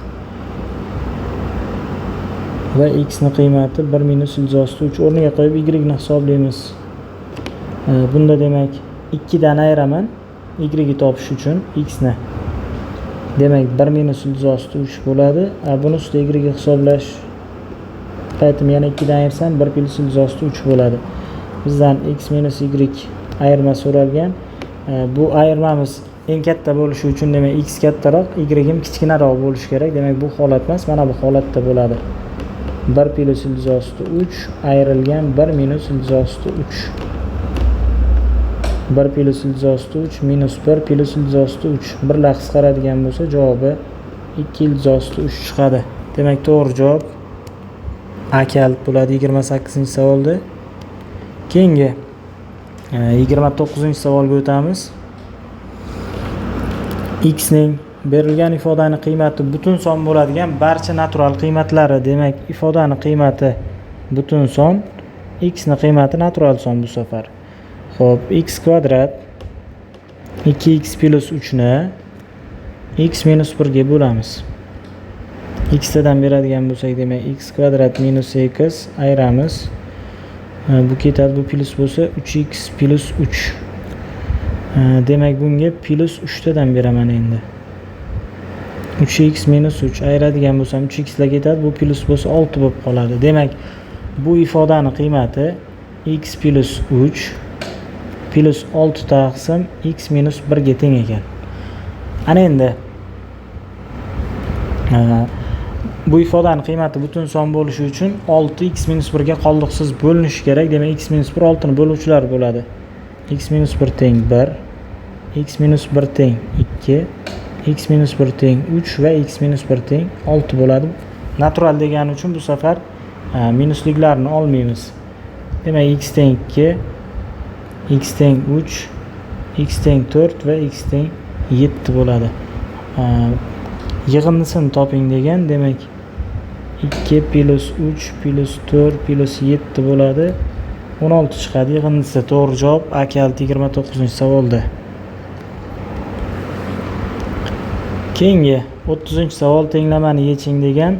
va x ni qiymati 1 minus ildiz osti 3 o'rniga qo'yib y ni hisoblaymiz. Bunda demak 2 dan ayiraman y ni topish uchun x ni. Demak 1 minus ildiz osti 3 bo'ladi. Buni ustida y ni hisoblash paytim yana 2 dan ayirsam 1 plus ildiz osti 3 bo'ladi. Bizdan x minus y ayirma so'ralgan. Bu ayirmamiz eng katta bo'lishi uchun demak x kattaroq, y ham kichkinaroq bo'lishi kerak. Demak bu holat emas, mana bu holatda bo'ladi. 1 plus ildiz osti 3 ayrilgan 1 minus ildiz osti 3. 1 plus ildiz osti 3 minus 1 plus ildiz osti 3. Birlar qisqaradigan bo'lsa javobi 2 ildiz osti 3 chiqadi. Demak to'g'ri javob A kalit bo'ladi 28-savolda. Keyingi 29-savolga o'tamiz. X ning berilgan ifodani qiymati butun son bo'ladigan barcha natural qiymatlari. Demak ifodani qiymati butun son, x ni qiymati natural son bu safar. Xo'p, x kvadrat 2x plus 3 ni x minus 1 ga bo'lamiz. X tadan beradigan bo'lsak, demak x kvadrat minus x ayiramiz. Bu ketadi, bu plus bo'lsa 3x plus 3. Demak bunga plus 3 tadan beraman endi. 3x minus 3 ayiradigan bo'lsam 3x lar ketadi, bu plus bo'lsa 6 bo'lib qoladi. Demak, bu ifodani qiymati x plus 3 plus 6 taqsim x minus 1 ga teng ekan. Ana endi bu ifodani qiymati butun son bo'lishi uchun 6 x minus 1 ga qoldiqsiz bo'linishi kerak. Demak, x minus 1 6 ni bo'luvchilar bo'ladi. X minus 1 teng 1, x minus 1 teng 2, x minus 1 teng 3 va x minus 1 teng 6 bo'ladi. Natural degani uchun bu safar minusliklarni olmaymiz. Demak, x teng 2, x teng 3, x teng 4 va x teng 7 bo'ladi. Yig'indisini toping degan, demak 2 plus 3 plus 4 plus 7 bo'ladi. 16 chiqadi yig'indisi. To'g'ri javob A kaliti 29-savolda. Keyingi 30-savol tenglamani yeching degan.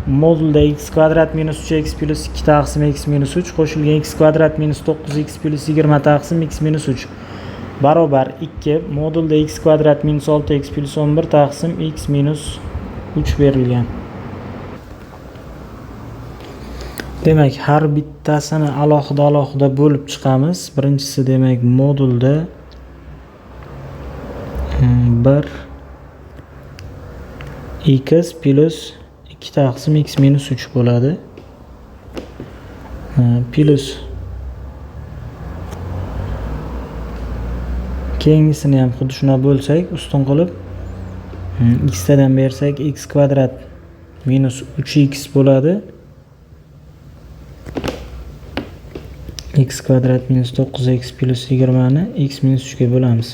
Modulda x kvadrat minus 3x plus 2 taqsim x minus 3 qo'shilgan x kvadrat minus 9x plus 20 taqsim x minus 3 barobar 2. Modulda x kvadrat minus 6x plus 11 taqsim x minus 3 berilgan. Demak, har bittasini alohida-alohida bo'lib chiqamiz. Birinchisi demak modulda 1 x plus 2 taqsim x minus 3 bo'ladi. Plus keyingisini ham xuddi shuna bo'lsak, ustun qilib x tadan bersak x kvadrat minus 3x bo'ladi. X kvadrat minus 9x plus 20 ni x minus 3 ga bo'lamiz.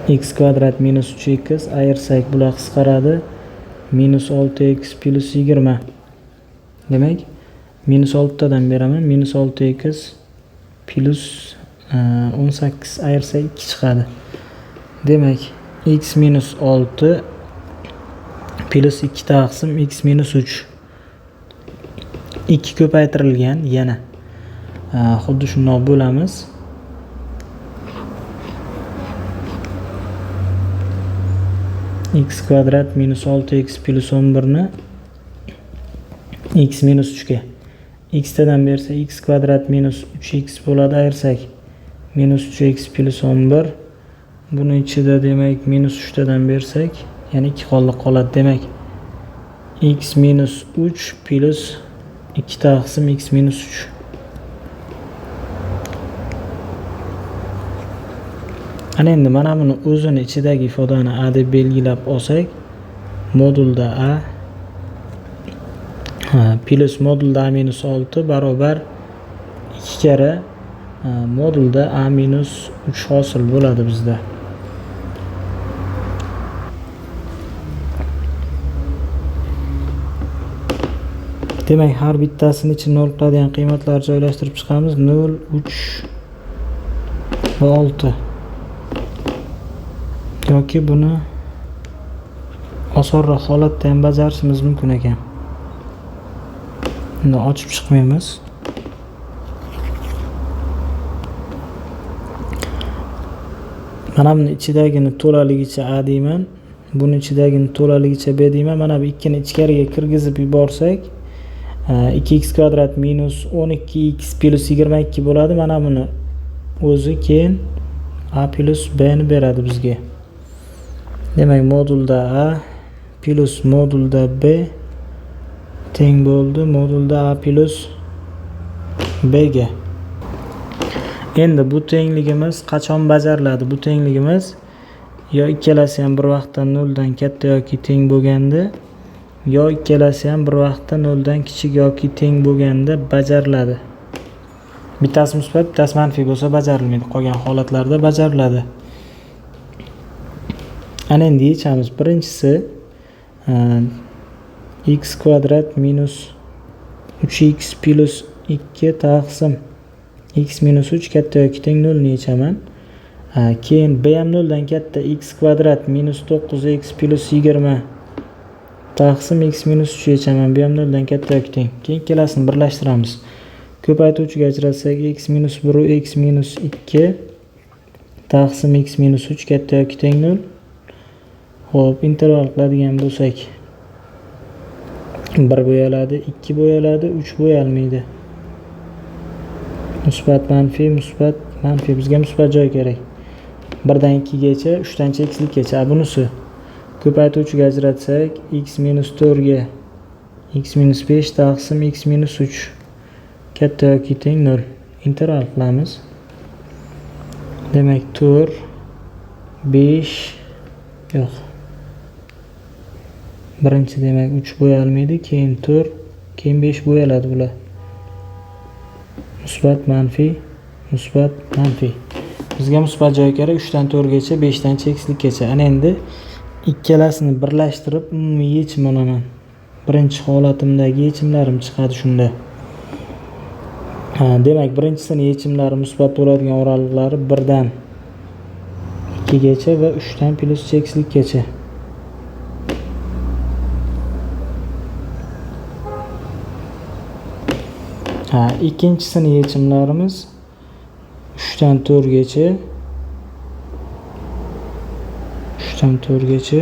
X kvadrat minus 3x ayirsak bular qisqaradi. Minus 6x plus 20. Demak, minus 6 tadan beraman. Minus 6x plus 18 ayirsak 2 chiqadi. Demak, x minus 6 plus 2 taqsim x minus 3. 2 ko'paytirilgan yana. Xuddi shundoq bo'lamiz. X kvadrat minus 6x plus 11 ni x minus 3 ga. X tadan bersa x kvadrat minus 3x bo'ladi, ayirsak minus 3x plus 11. Buni ichida demak minus 3 tadan bersak, ya'ni 2 qoldiq qoladi. Demak, x minus 3 plus 2 taqsim x minus 3. Ana endi mana buni o'zini ichidagi ifodani a deb belgilab olsak, modulda a plus modulda a minus 6 barobar 2 karra modulda a minus 3 hosil bo'ladi bizda. Demak, har bittasini ichini 0 qiladigan qiymatlarni joylashtirib chiqamiz. 0, 3 va 6. Yoki buni osonroq holatda ham bajarishimiz mumkin ekan. Buni ochib chiqmaymiz. Mana buni ichidagini to'laligicha A deyman, buni ichidagini to'laligicha B deyman. Mana bu ikkini ichkariga kirgizib yuborsak, 2x kvadrat minus 12x plus 22 bo'ladi. Mana buni o'zi keyin A plus B ni beradi bizga. Demak, modulda A plus modulda B teng bo'ldi modulda A plus B ga. Endi bu tengligimiz qachon bajariladi? Bu tengligimiz yo ikkalasi ham bir vaqtda 0 dan katta yoki teng bo'lganda, yo ikkalasi ham bir vaqtda 0 dan kichik yoki teng bo'lganda bajariladi. Bittasi musbat, bittasi manfiy bo'lsa bajarilmaydi. Qolgan holatlarda bajariladi. Ana endi yechamiz. Birinchisi x kvadrat minus 3x plus 2 taqsim x minus 3 katta yoki teng 0 ni yechaman. Keyin b ham 0 dan katta, x kvadrat minus 9x plus 20 taqsim x minus 3 yechaman. Bu ham 0 dan katta yoki teng. Keyin ikkalasini birlashtiramiz. Ko'paytuvchiga ajratsak x minus 1 va x minus 2 taqsim x minus 3 katta yoki teng 0. Xo'p, interval qiladigan bo'lsak 1 bo'yaladi, 2 bo'yaladi, 3 bo'yalmaydi. Musbat manfiy, musbat manfiy. Bizga musbat joy kerak. 1 dan 2 gacha, 3 dan cheksizlikkacha. Bunisi ko'paytuvchiga ajratsak x minus 4 ga x minus 5 taqsim x minus 3 katta yoki teng 0. Interval qilamiz. Demak 4 5 yo'q. Birinchi demak 3 bo'yalmaydi, keyin 4, keyin 5 bo'yaladi bular. Musbat manfiy, musbat manfiy. Bizga musbat joy kerak 3 dan 4 gacha, 5 dan cheksizlikkacha. Ana endi ikkalasini birlashtirib umumiy yechim olaman. Birinchi holatimdagi yechimlarim chiqadi shunda. Demak, birinchisini yechimlari musbat bo'ladigan oraliqlari 1 dan 2 gacha va 3 dan plus cheksizlikkacha. Ikkinchisini yechimlarimiz 3 dan 4 gacha, 3 dan 4 gacha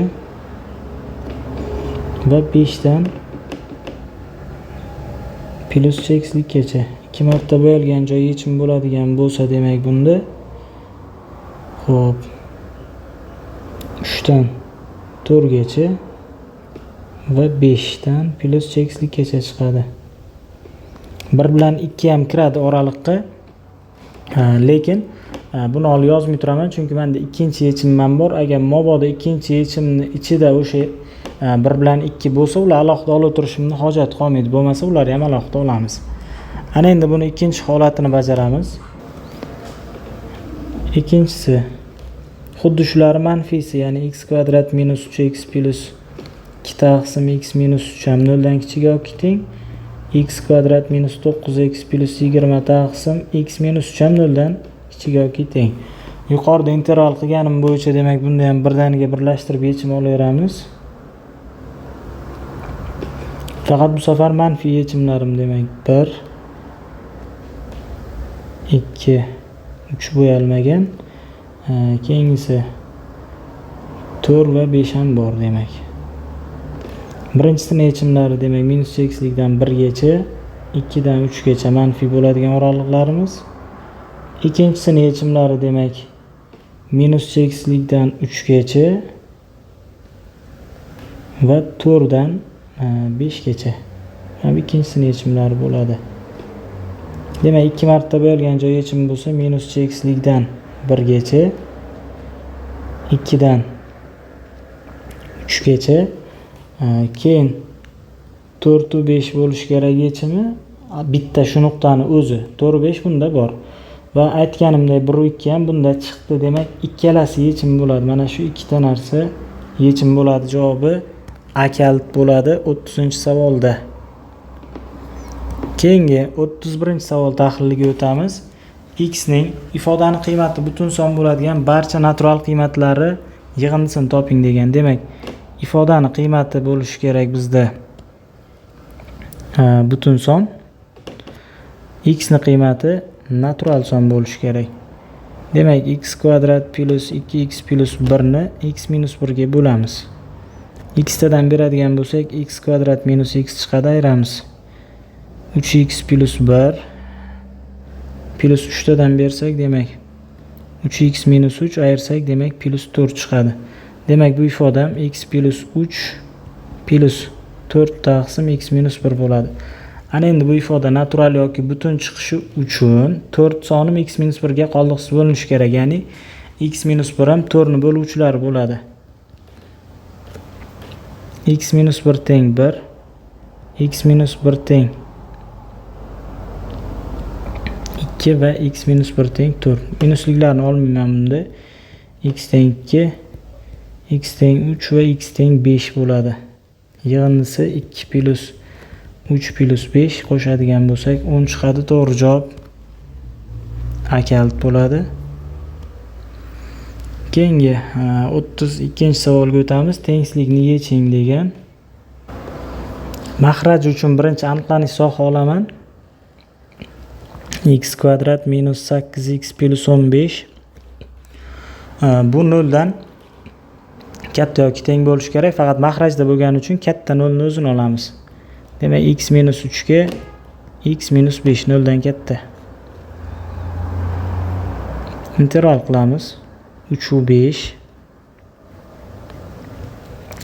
va 5 dan plus cheksizlikkacha. 2 marta bo'yalgan joy yechim bo'ladigan bo'lsa, demak bunda xo'p 3 dan 4 gacha va 5 dan plus cheksizlikkacha chiqadi. 1 bilan 2 ham kiradi oraliqqa. Lekin buni olib yozmay turaman, chunki menda ikkinchi yechimim ham bor. Agar mabodo ikkinchi yechimni ichida o'sha 1 bilan 2 bo'lsa, ular alohida olib turishimni hojati qolmaydi. Bo'lmasa ularni ham alohida olamiz. Ana endi buni ikkinchi holatini bajaramiz. Ikkinchisi xuddi shular manfiysi, ya'ni x kvadrat minus 3x plus 2 taqsim x minus 3 ham 0 dan kichik yoki teng. X kvadrat minus 9x plus 20 taqsim x minus 3 ham 0 dan kichik yoki teng. Yuqorida interval qilganim bo'yicha demak bunda ham birdaniga birlashtirib yechim olaveramiz. Faqat bu safar manfiy yechimlarim demak 1 2 3 bo'yalmagan. Keyingisi 4 va 5 ham bor demak. Birinchisini yechimlari demak minus cheksizlikdan 1 gacha, 2 dan 3 gacha manfiy bo'ladigan oraliqlarimiz. Ikkinchisini yechimlari demak minus cheksizlikdan 3 gacha va 4 dan 5 gacha. Mana bu ikkinchisini yechimlari bo'ladi. Demak 2 marta bo'yalgan joy yechim bo'lsa minus cheksizlikdan 1 gacha, 2 dan 3 gacha, keyin 4 va 5 bo'lishi kerak yechimi. Bitta shu nuqtani o'zi 4 va 5 bunda bor. Va aytganimdek 1 va 2 ham bunda chiqdi. Demak ikkalasi yechim bo'ladi. Mana shu ikkita narsa yechim bo'ladi. Javobi A kalit bo'ladi 30-savolda. Keyingi 31-savol tahliliga o'tamiz. X ning ifodani qiymati butun son bo'ladigan barcha natural qiymatlari yig'indisini toping degan. Demak, ifodani qiymati bo'lishi kerak bizda butun son. X ni qiymati natural son bo'lishi kerak. Demak, x kvadrat plus 2x plus 1 ni x minus 1 ga bo'lamiz. X tadan beradigan bo'lsak, x kvadrat minus x chiqadi, ayiramiz. 3x plus 1 plus 3 tadan bersak, demak 3x minus 3 ayirsak, demak plus 4 chiqadi. Demak, bu ifodam x plus 3 plus 4 taqsim x minus 1 bo'ladi. Ana endi bu ifoda natural yoki butun chiqishi uchun 4 sonim x minus 1 ga qoldiqsiz bo'linishi kerak. Ya'ni x minus 1 ham 4 ni bo'luvchilari bo'ladi. X minus 1 teng 1, x minus 1 teng 2 va x minus 1 teng 4. Minusliklarni olmayman bunda. X teng 2, x teng 3 va x teng 5 bo'ladi. Yig'indisi 2 plus 3 plus 5 qo'shadigan bo'lsak 10 chiqadi. To'g'ri javob A kalit bo'ladi. Keyingi 32-savolga o'tamiz. Tengsizlikni yeching degan. Maxraj uchun birinchi aniqlanish soha olaman. X kvadrat minus 8x plus 15. Bu 0 dan katta yoki teng bo'lishi kerak. Faqat maxrajda bo'lgani uchun katta 0 ni o'zini olamiz. Demak, x minus 3 ga x minus 5 0 dan katta. Interval qilamiz. 3 va 5.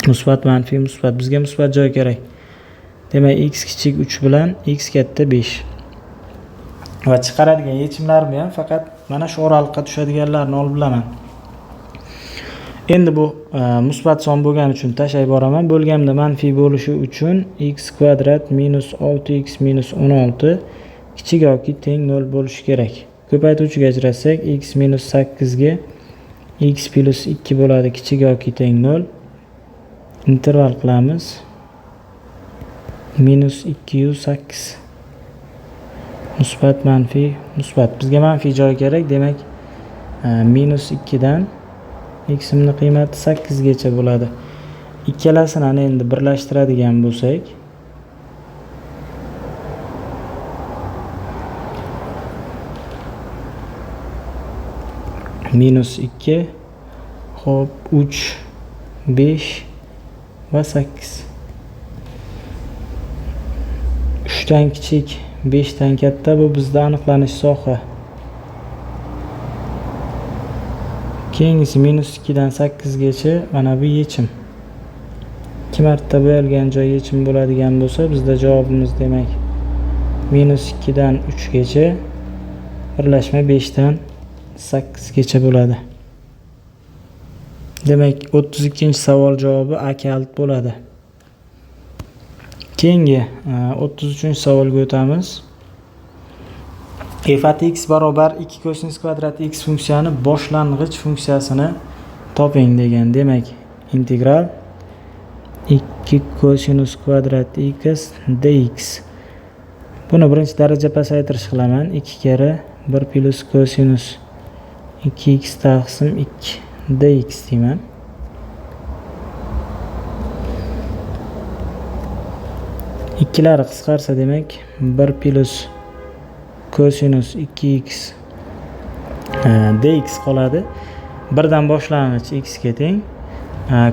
Musbat, manfiy, musbat. Bizga musbat joy kerak. Demak, x kichik 3 bilan x katta 5. Va chiqaradigan yechimlarimni ham faqat mana shu oraliqqa tushadiganlarni olib bilaman. Endi bu musbat son bo'lgani uchun tashlay boraman. Bo'lganda manfiy bo'lishi uchun x kvadrat minus 6x minus 16 kichik yoki teng 0 bo'lishi kerak. Ko'paytuvchiga ajratsak x minus 8 ga x plus 2 bo'ladi kichik yoki teng 0. Interval qilamiz. Minus 208. Musbat, manfiy, musbat. Bizga manfiy joy kerak. Demak, minus 2 dan x imni qiymati 8 gacha bo'ladi. Ikkalasini ana endi birlashtiradigan bo'lsak, minus 2, xo'p, 3, 5 va 8. 3 dan kichik, 5 dan katta, bu bizda aniqlanish soha. Keyingisi minus 2 dan 8 gacha, mana bu yechim. 2 marta bo'yalgan joy yechim bo'ladigan bo'lsa, bizda javobimiz demak minus 2 dan 3 gacha, birlashma 5 dan 8 gacha bo'ladi. Demak, 32-savol javobi A kalit bo'ladi. Keyingi 33-savolga o'tamiz. F at x barobar 2 kosinus kvadrat x funksiyani boshlang'ich funksiyasini toping degan. Demak, integral 2 kosinus kvadrat x dx. Buni birinchi daraja pasaytirish qilaman. 2 karra 1 plus kosinus 2x taqsim 2 dx deyman. Ikkilari qisqarsa demak 1 plus kosinus 2x dx qoladi. Birdan boshlang'ich x ga teng.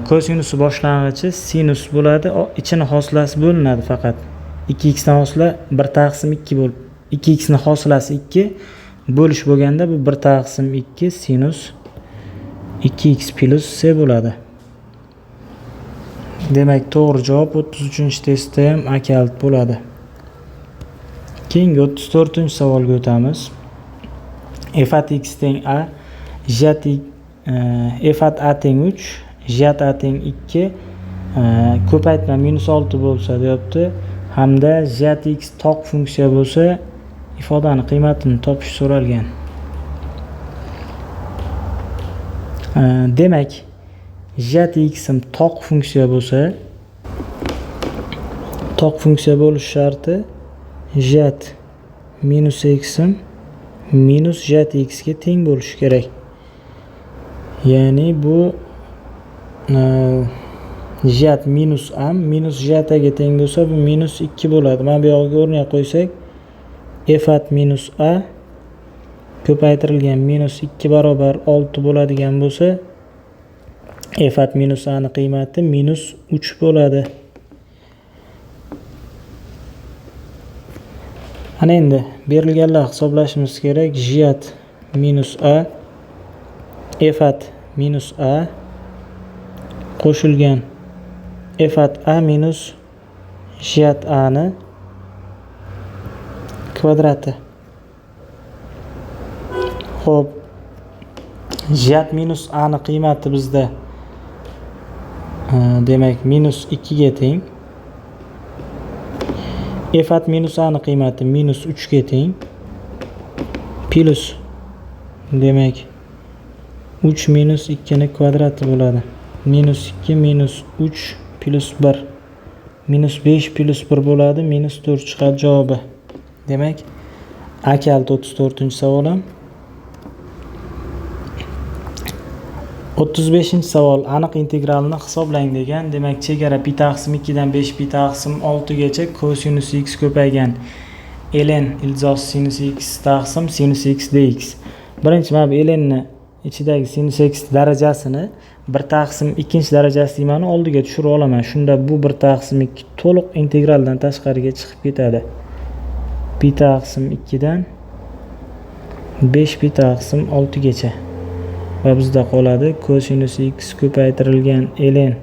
Kosinusi boshlang'ichi sinus bo'ladi. Ichini hosilasi bo'linadi faqat. 2x dan hosila 1 taqsim 2 bo'lib, 2x ni hosilasi 2 bo'lish bo'lganda bu 1 taqsim 2 sinus 2x plus c bo'ladi. Demak, to'g'ri javob 33-testda ham A kalit bo'ladi. Keyingi 34-savolga o'tamiz. F at x teng a, f at a teng 3, j at a teng 2, ko'paytma minus 6 bo'lsa deyapti. Hamda j at x toq funksiya bo'lsa, ifodani qiymatini topish so'ralgan. Demak, j at x ham toq funksiya bo'lsa, toq funksiya bo'lish sharti j at minus x ham minus j at x ga teng bo'lishi kerak. Ya'ni bu j at minus a minus j at a ga teng bo'lsa, bu minus 2 bo'ladi. Mana bu yog'iga o'rniga qo'ysak, f at minus a ko'paytirilgan minus 2 barobar 6 bo'ladigan bo'lsa, f at minus a ni qiymati minus 3 bo'ladi. Ana endi berilganlar hisoblashimiz kerak. J at minus a, f at minus a qo'shilgan f at a minus j at a ni kvadrati. Xo'p, j at minus a ni qiymati bizda demak minus 2 ga teng. F at minus a ni qiymati minus 3 ga teng. Plus demak 3 minus 2 ni kvadrati bo'ladi. Minus 2 minus 3 plus 1. Minus 5 plus 1 bo'ladi. Minus 4 chiqadi javobi. Demak, A kalit 34-savol ham. 35-savol. Aniq integralni hisoblang degan. Demak, chegara pi taqsim 2 dan 5 pi taqsim 6 gacha kosinus x ko'paygan ln ildizosi sinus x taqsim sinus x dx. Birinchi mana bu ln ni ichidagi sinus x darajasini 1 taqsim 2 darajasi deymani oldiga tushirib olaman. Shunda bu 1 taqsim 2 to'liq integraldan tashqariga chiqib ketadi. Pi taqsim 2 dan 5 pi taqsim 6 gacha. Va bizda qoladi kosinus x ko'paytirilgan ln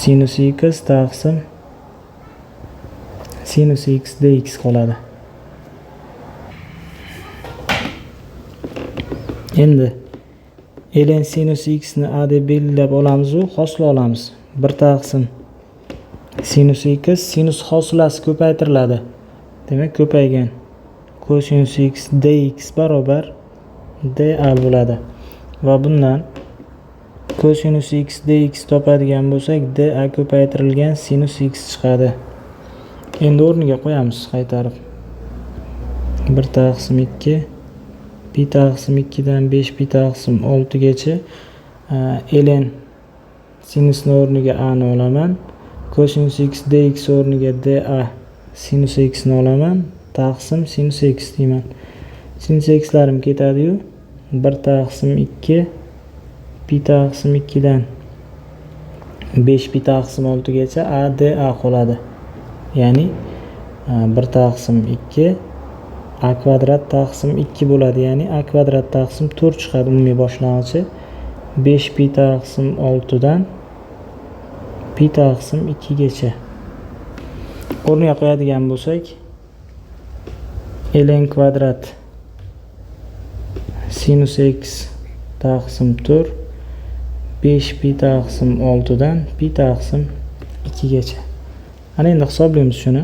sinus x taqsim sinus x dx qoladi. Endi ln sinus x ni a deb belgilab olamiz u hosil olamiz. 1 taqsim sinus x sinus hosilasi ko'paytiriladi. Demak, ko'paygan kosinus x dx barobar dA bo'ladi. Va bundan kosinus x dx topadigan bo'lsak, dA ko'paytirilgan sinus x chiqadi. Endi o'rniga qo'yamiz qaytarib. 1 taqsim 2 pi taqsim 2 dan 5 pi taqsim 6 gacha ln sinusni o'rniga a ni olaman. Kosinus x dx o'rniga dA sinus x ni olaman. Taqsim sinus x deyman. Sinus xlarim ketadi-yu. 1 taqsim 2 pi taqsim 2 dan 5 pi taqsim 6 gacha a dA qoladi. Ya'ni 1 taqsim 2 a kvadrat taqsim 2 bo'ladi. Ya'ni a kvadrat taqsim 4 chiqadi umumiy boshlang'ichi. 5 pi taqsim 6 dan pi taqsim 2 gacha. O'rniga qo'yadigan bo'lsak, ln kvadrat sinus x taqsim 4 5 pi taqsim 6 dan pi taqsim 2 gacha. Ana endi hisoblaymiz shuni.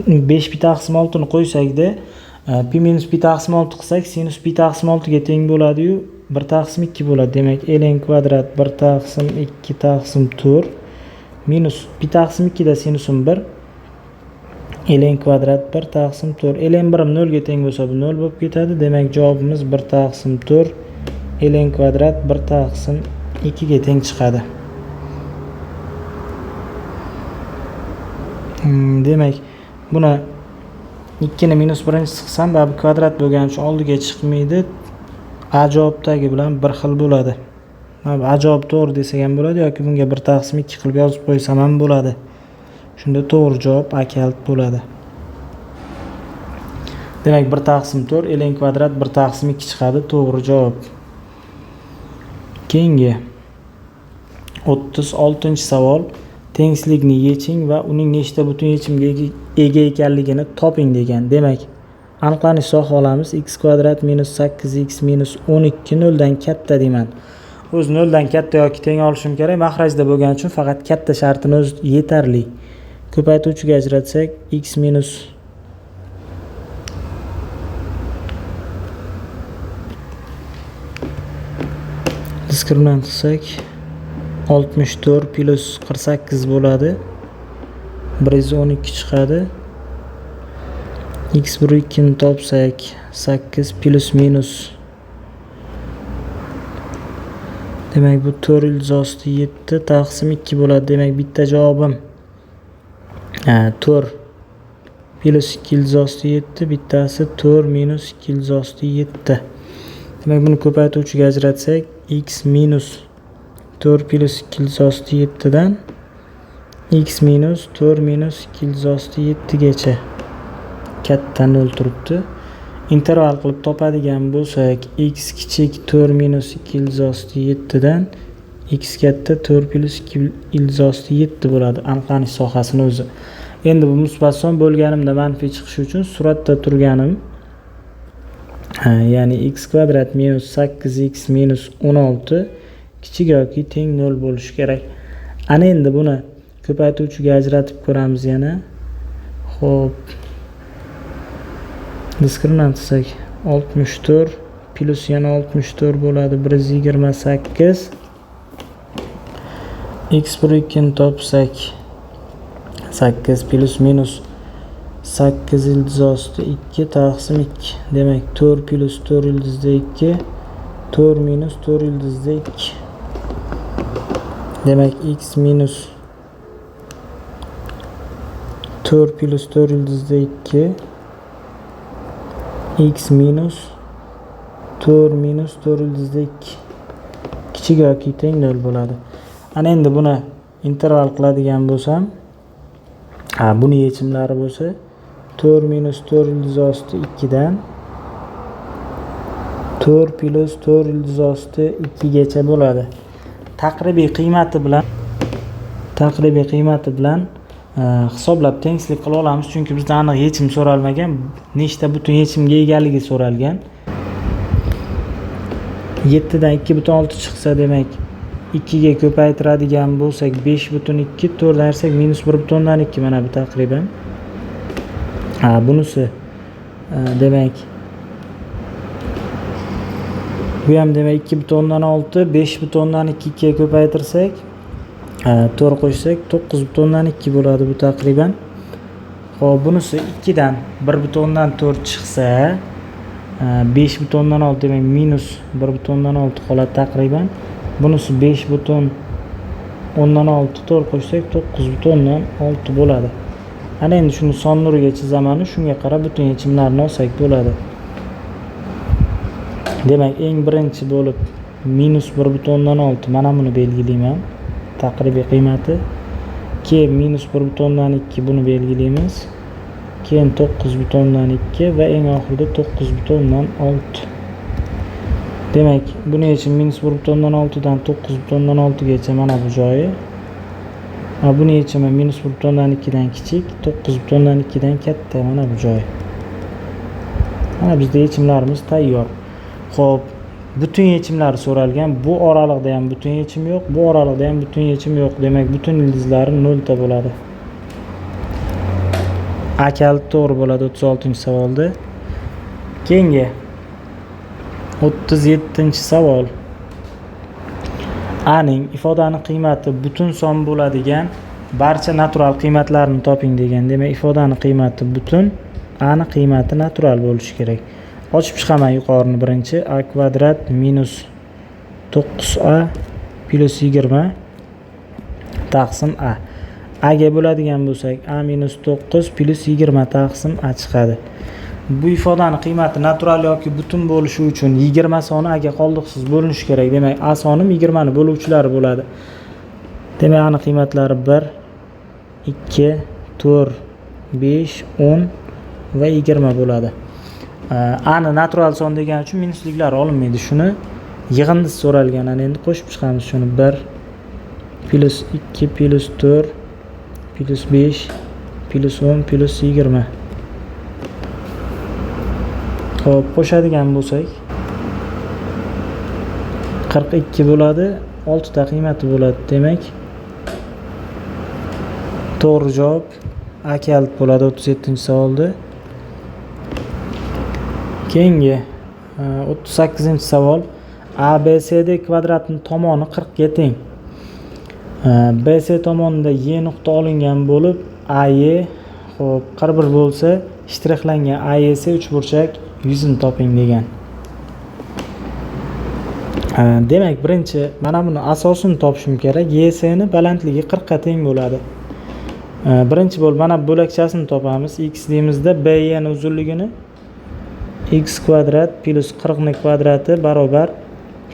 5 pi taqsim 6 ni qo'ysakda, pi minus pi taqsim 6 qilsak, sinus pi taqsim 6 ga teng bo'ladi-yu, 1 taqsim 2 bo'ladi. Demak, ln kvadrat 1 taqsim 2 taqsim 4 minus pi taqsim 2 da sinusim 1 ln kvadrat 1 taqsim 4. Ln 1 0 ga teng bo'lsa, bu 0 bo'lib ketadi. Demak, javobimiz 1 taqsim 4 ln kvadrat 1 taqsim 2 ga teng chiqadi. Demak, buni 2 ni minus birinchisi qilsam, bu kvadrat bo'lgani uchun oldiga chiqmaydi. A javobdagi bilan bir xil bo'ladi. Mana bu A javob to'g'ri desak ham bo'ladi yoki bunga 1 taqsim 2 qilib yozib qo'ysam ham bo'ladi. Shunda to'g'ri javob A kalit bo'ladi. Demak, 1 taqsim 4 ln kvadrat 1 taqsim 2 chiqadi, to'g'ri javob. Keyingi 36-savol. Tengsizlikni yeching va uning nechta butun yechimga ega ekanligini toping degan. Demak, aniqlanish soha olamiz. X kvadrat minus 8x minus 12 0 dan katta deyman. O'zi 0 dan katta yoki teng olishim kerak. Maxrajda bo'lgani uchun faqat katta shartini o'zi yetarli. Ko'paytuvchiga ajratsak, x minus diskriminant qilsak 64 plus 48 bo'ladi. 112 chiqadi. X bir ikkini topsak 8 plus minus. Demak, bu 4 ildiz osti 7 taqsim 2 bo'ladi. Demak, bitta javobim 4 plus 2 ildiz osti 7, bittasi 4 minus 2 ildiz osti 7. Demak, buni ko'paytuvchiga ajratsak, x minus 4 plus 2 ildiz osti 7 dan x minus 4 minus 2 ildiz osti 7 gacha katta 0 turibdi. Interval qilib topadigan bo'lsak, x kichik 4 minus 2 ildiz osti 7 dan x katta 4 plus 2 ildiz osti 7 bo'ladi aniqlanish sohasini o'zi. Endi bu musbat son bo'lganimda manfiy chiqishi uchun suratda turganim, ya'ni x kvadrat minus 8x minus 16 kichik yoki teng 0 bo'lishi kerak. Ana endi buni ko'paytuvchiga ajratib ko'ramiz yana. Xo'p. Diskriminant qilsak 64 plus yana 64 bo'ladi 128. X bir ikkini topsak 8 plus minus 8 ildiz osti 2 taqsim 2. Demak, 4 plus 4 ildizda 2, 4 minus 4 ildizda 2. Demak, x minus 4 plus 4 ildizda 2, x minus 4 minus 4 ildizda 2 kichik yoki teng 0 bo'ladi. Ana endi buni interval qiladigan bo'lsam, buni yechimlari bo'lsa 4 minus 4 ildiz osti 2 dan 4 plus 4 ildiz osti 2 gacha bo'ladi. Taqribiy qiymati bilan hisoblab tengsizlik qila olamiz, chunki bizda aniq yechim so'ralmagan, nechta butun yechimga egaligi so'ralgan. 7 dan 2.6 chiqsa, demak 2 ga ko'paytiradigan bo'lsak 5.2, 4 dan ayirsak minus 1.2, mana bu taqriban. Bunisi demak bu ham demak 2.6, 5.2 2 ga ko'paytirsak, 4 qo'shsak 9.2 bo'ladi bu taqriban. Xo'p, bunisi 2 dan 1.4 chiqsa, 5.6, demak minus 1.6 qoladi taqriban. Bunisi 5.6, 4 qo'shsak 9.6 bo'ladi. Ana endi shuni son nuriga chizaman, shunga qarab butun yechimlarni olsak bo'ladi. Demak, eng birinchi bo'lib minus 1.6, mana buni belgilayman, taqribiy qiymati. Keyin minus 1.2, buni belgilaymiz. Keyin 9.2 va eng oxirida 9.6. Demak, buni yechim minus 1.6 dan 9.6 gacha mana bu joyi. Buni yechimi minus 1.2 dan kichik, 9.2 dan katta mana bu joyi. Mana bizda yechimlarimiz tayyor. Xo'p, butun yechimlar so'ralgan. Bu oraliqda ham butun yechim yo'q, bu oraliqda ham butun yechim yo'q. Demak, butun ildizlari 0 ta bo'ladi. A kalit to'g'ri bo'ladi 36-savolda. Keyingi 37-savol. A ning ifodani qiymati butun son bo'ladigan barcha natural qiymatlarini toping degan. Demak, ifodani qiymati butun, A ni qiymati natural bo'lishi kerak. Ochib chiqaman yuqorini birinchi. A kvadrat minus 9a plus 20 taqsim a. A ga bo'ladigan bo'lsak, a minus 9 plus 20 taqsim a chiqadi. Bu ifodani qiymati natural yoki butun bo'lishi uchun 20 soni a ga qoldiqsiz bo'linishi kerak. Demak, a sonim 20 ni bo'luvchilari bo'ladi. Demak, a ni qiymatlari 1, 2, 4, 5, 10 va 20 bo'ladi. A ni natural son degani uchun minusliklar olinmaydi. Shuni yig'indisi so'ralgan. Ana endi qo'shib chiqamiz shuni. 1 plus 2 plus 4 plus 5 plus 10 plus 20. Xo'p, qo'shadigan bo'lsak 42 bo'ladi, 6 ta qiymati bo'ladi. Demak, to'g'ri javob A kalit bo'ladi 37-savolda. Keyingi 38-savol. ABCD kvadratining tomoni 40 ga teng. BC tomonida Y nuqta olingan bo'lib, AE xo'p 41 bo'lsa, shtrixlangan AEC uchburchak yuzini toping degan. Demak, birinchi mana buni asosini topishim kerak. YC ni balandligi 40 ga teng bo'ladi. Birinchi bo'lib mana bo'lakchasini topamiz. X deymizda BY ni uzunligini x kvadrat plus 40 ni kvadrati barobar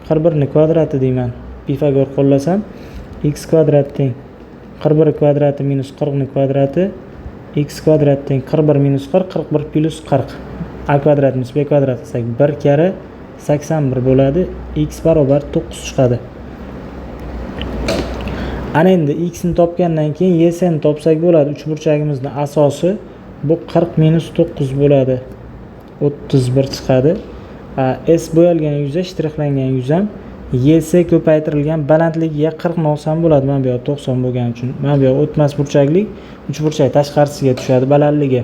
41 ni kvadrati deyman. Pifagor qo'llasam x kvadrat teng 41 kvadrati minus 40 ni kvadrati, x kvadrat teng 41 minus 40, 41 plus 40. A kvadrat minus b kvadrat qilsak 1 karra 81 bo'ladi. X barobar 9 chiqadi. Ana endi x ni topgandan keyin y ni topsak bo'ladi. Uchburchagimizning asosi bu 40 minus 9 bo'ladi. 31 chiqadi. S bo'yalgan yuza, shtrixlangan yuzam YS ko'paytirilgan balandligiga 40 ni olsam bo'ladi. Mana bu yoq 90 bo'lgani uchun. Mana bu yoq o'tmas burchaklik, uchburchak tashqarisiga tushadi balandligi.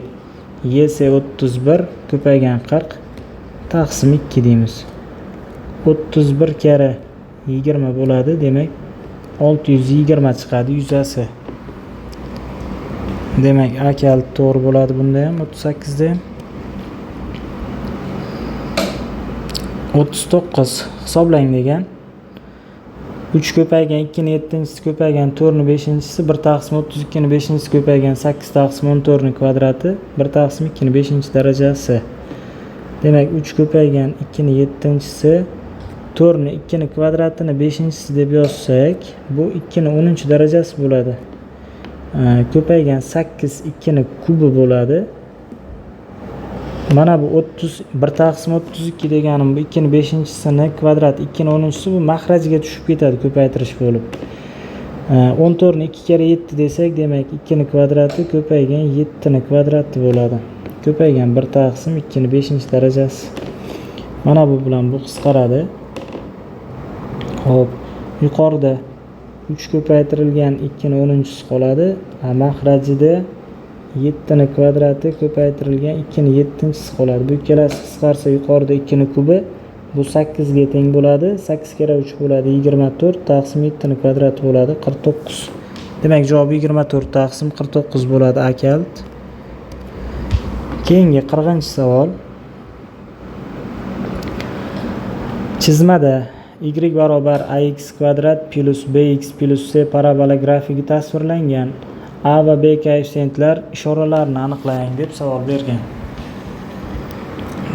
YS 31 ko'paygan 40 taqsim 2 deymiz. 31 karra 20 bo'ladi. Demak, 620 chiqadi yuzasi. Demak, A kalit to'g'ri bo'ladi bunda ham, 38 da ham. 39 hisoblang degan. 3 ko'paygan 2 ni 7-chisi ko'paygan 4 ni 5-chisi 1 taqsim 32 ni 5-chisi ko'paygan 8 taqsim 14 ni kvadrati 1 taqsim 2 ni 5-darajasi. Demak, 3 ko'paygan 2 ni 7-chisi 4 ni 2 ni kvadratini 5-chisi deb yozsak, bu 2 ni 10-darajasi bo'ladi. Ko'paygan 8 2 ni kubi bo'ladi. Mana bu 31 taqsim 32 deganim bu 2 ni 5-chisini kvadrat 2 ni 10-chisi bu maxrajiga tushib ketadi ko'paytirish bo'lib. 14 ni 2 karra 7 desak, demak 2 ni kvadrati ko'paygan 7 ni kvadrati bo'ladi. Ko'paygan 1 taqsim 2 ni 5-darajasi. Mana bu bilan bu qisqaradi. Xo'p, yuqorida 3 ko'paytirilgan 2 ni 10-chisi qoladi. Maxrajida 7 ni kvadrati ko'paytirilgan 2 ni 7-chisi qoladi. Bu ikkalasi qisqarsa yuqorida 2 ni kubi, bu 8 ga teng bo'ladi. 8 karra 3 bo'ladi 24 taqsim 7 ni kvadrati bo'ladi 49. Demak, javob 24 taqsim 49 bo'ladi A kalit. Keyingi 40-savol. Chizmada y barobar ax kvadrat plus bx plus c parabola grafigi tasvirlangan. A va B koeffitsiyentlar ishoralarini aniqlang deb savol bergan.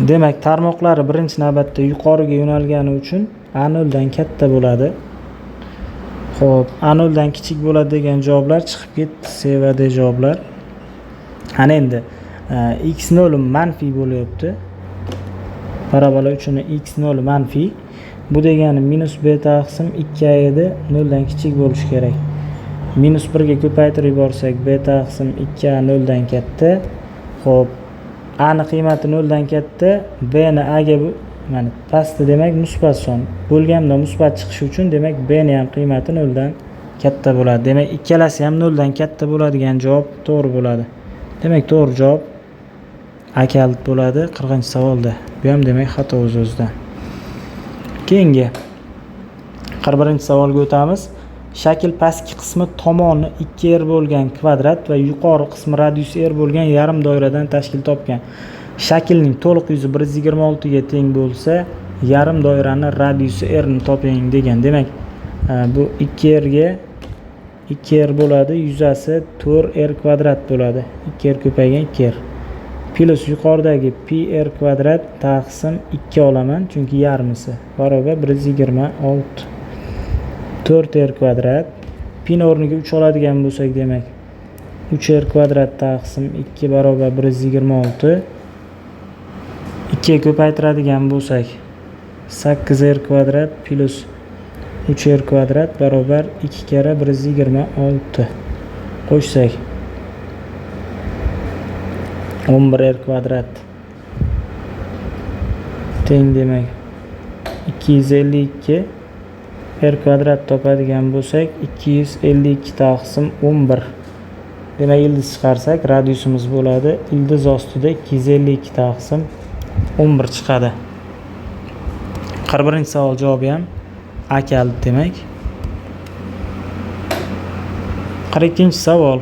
Demak, tarmoqlari birinchi navbatda yuqoriga yo'nalgani uchun A 0 dan katta bo'ladi. Xo'p, A 0 dan kichik bo'ladi degan javoblar chiqib ketdi, C va D javoblar. Ana endi x 0 manfiy bo'lyapti. Parabola uchun x 0 manfiy. Bu degani minus b taqsim 2 a edi, 0 dan kichik bo'lishi kerak. Minus 1 ga ko'paytirib yuborsak, b taqsim 2 a 0 dan katta. Xo'p, a ni qiymati 0 dan katta, b ni a ga mana pastda demak musbat son. Bo'lganda musbat chiqishi uchun demak b ni ham qiymati 0 dan katta bo'ladi. Demak, ikkalasi ham 0 dan katta bo'ladigan javob to'g'ri bo'ladi. Demak, to'g'ri javob A kalit bo'ladi 40-savolda. Bu ham demak xato o'z-o'zidan. Keyingi 41-savolga o'tamiz. Shakl pastki qismi tomoni 2 r bo'lgan kvadrat va yuqori qismi radiusi r bo'lgan yarim doiradan tashkil topgan. Shaklning to'liq yuzi 126 ga teng bo'lsa, yarim doirani radiusi r ni toping degan. Demak, bu 2 r ga 2 r bo'ladi, yuzasi 4 r kvadrat bo'ladi. 2 r ko'paygan 2 r. Plus yuqoridagi pi r kvadrat taqsim 2 olaman, chunki yarmisi barobar 126. 4 r kvadrat pi ni o'rniga 3 oladigan bo'lsak, demak 3 r kvadrat taqsim 2 barobar 126. 2 ga ko'paytiradigan bo'lsak 8 r kvadrat plus 3 r kvadrat barobar 2 karra 126. Qo'shsak 11 r kvadrat teng demak 252 r kvadrat topadigan bo'lsak 252 taqsim 11. Demak, ildiz chiqarsak radiusimiz bo'ladi. Ildiz ostida 252 taqsim 11 chiqadi. 41-savol javobi ham A kalit demak. 42-savol.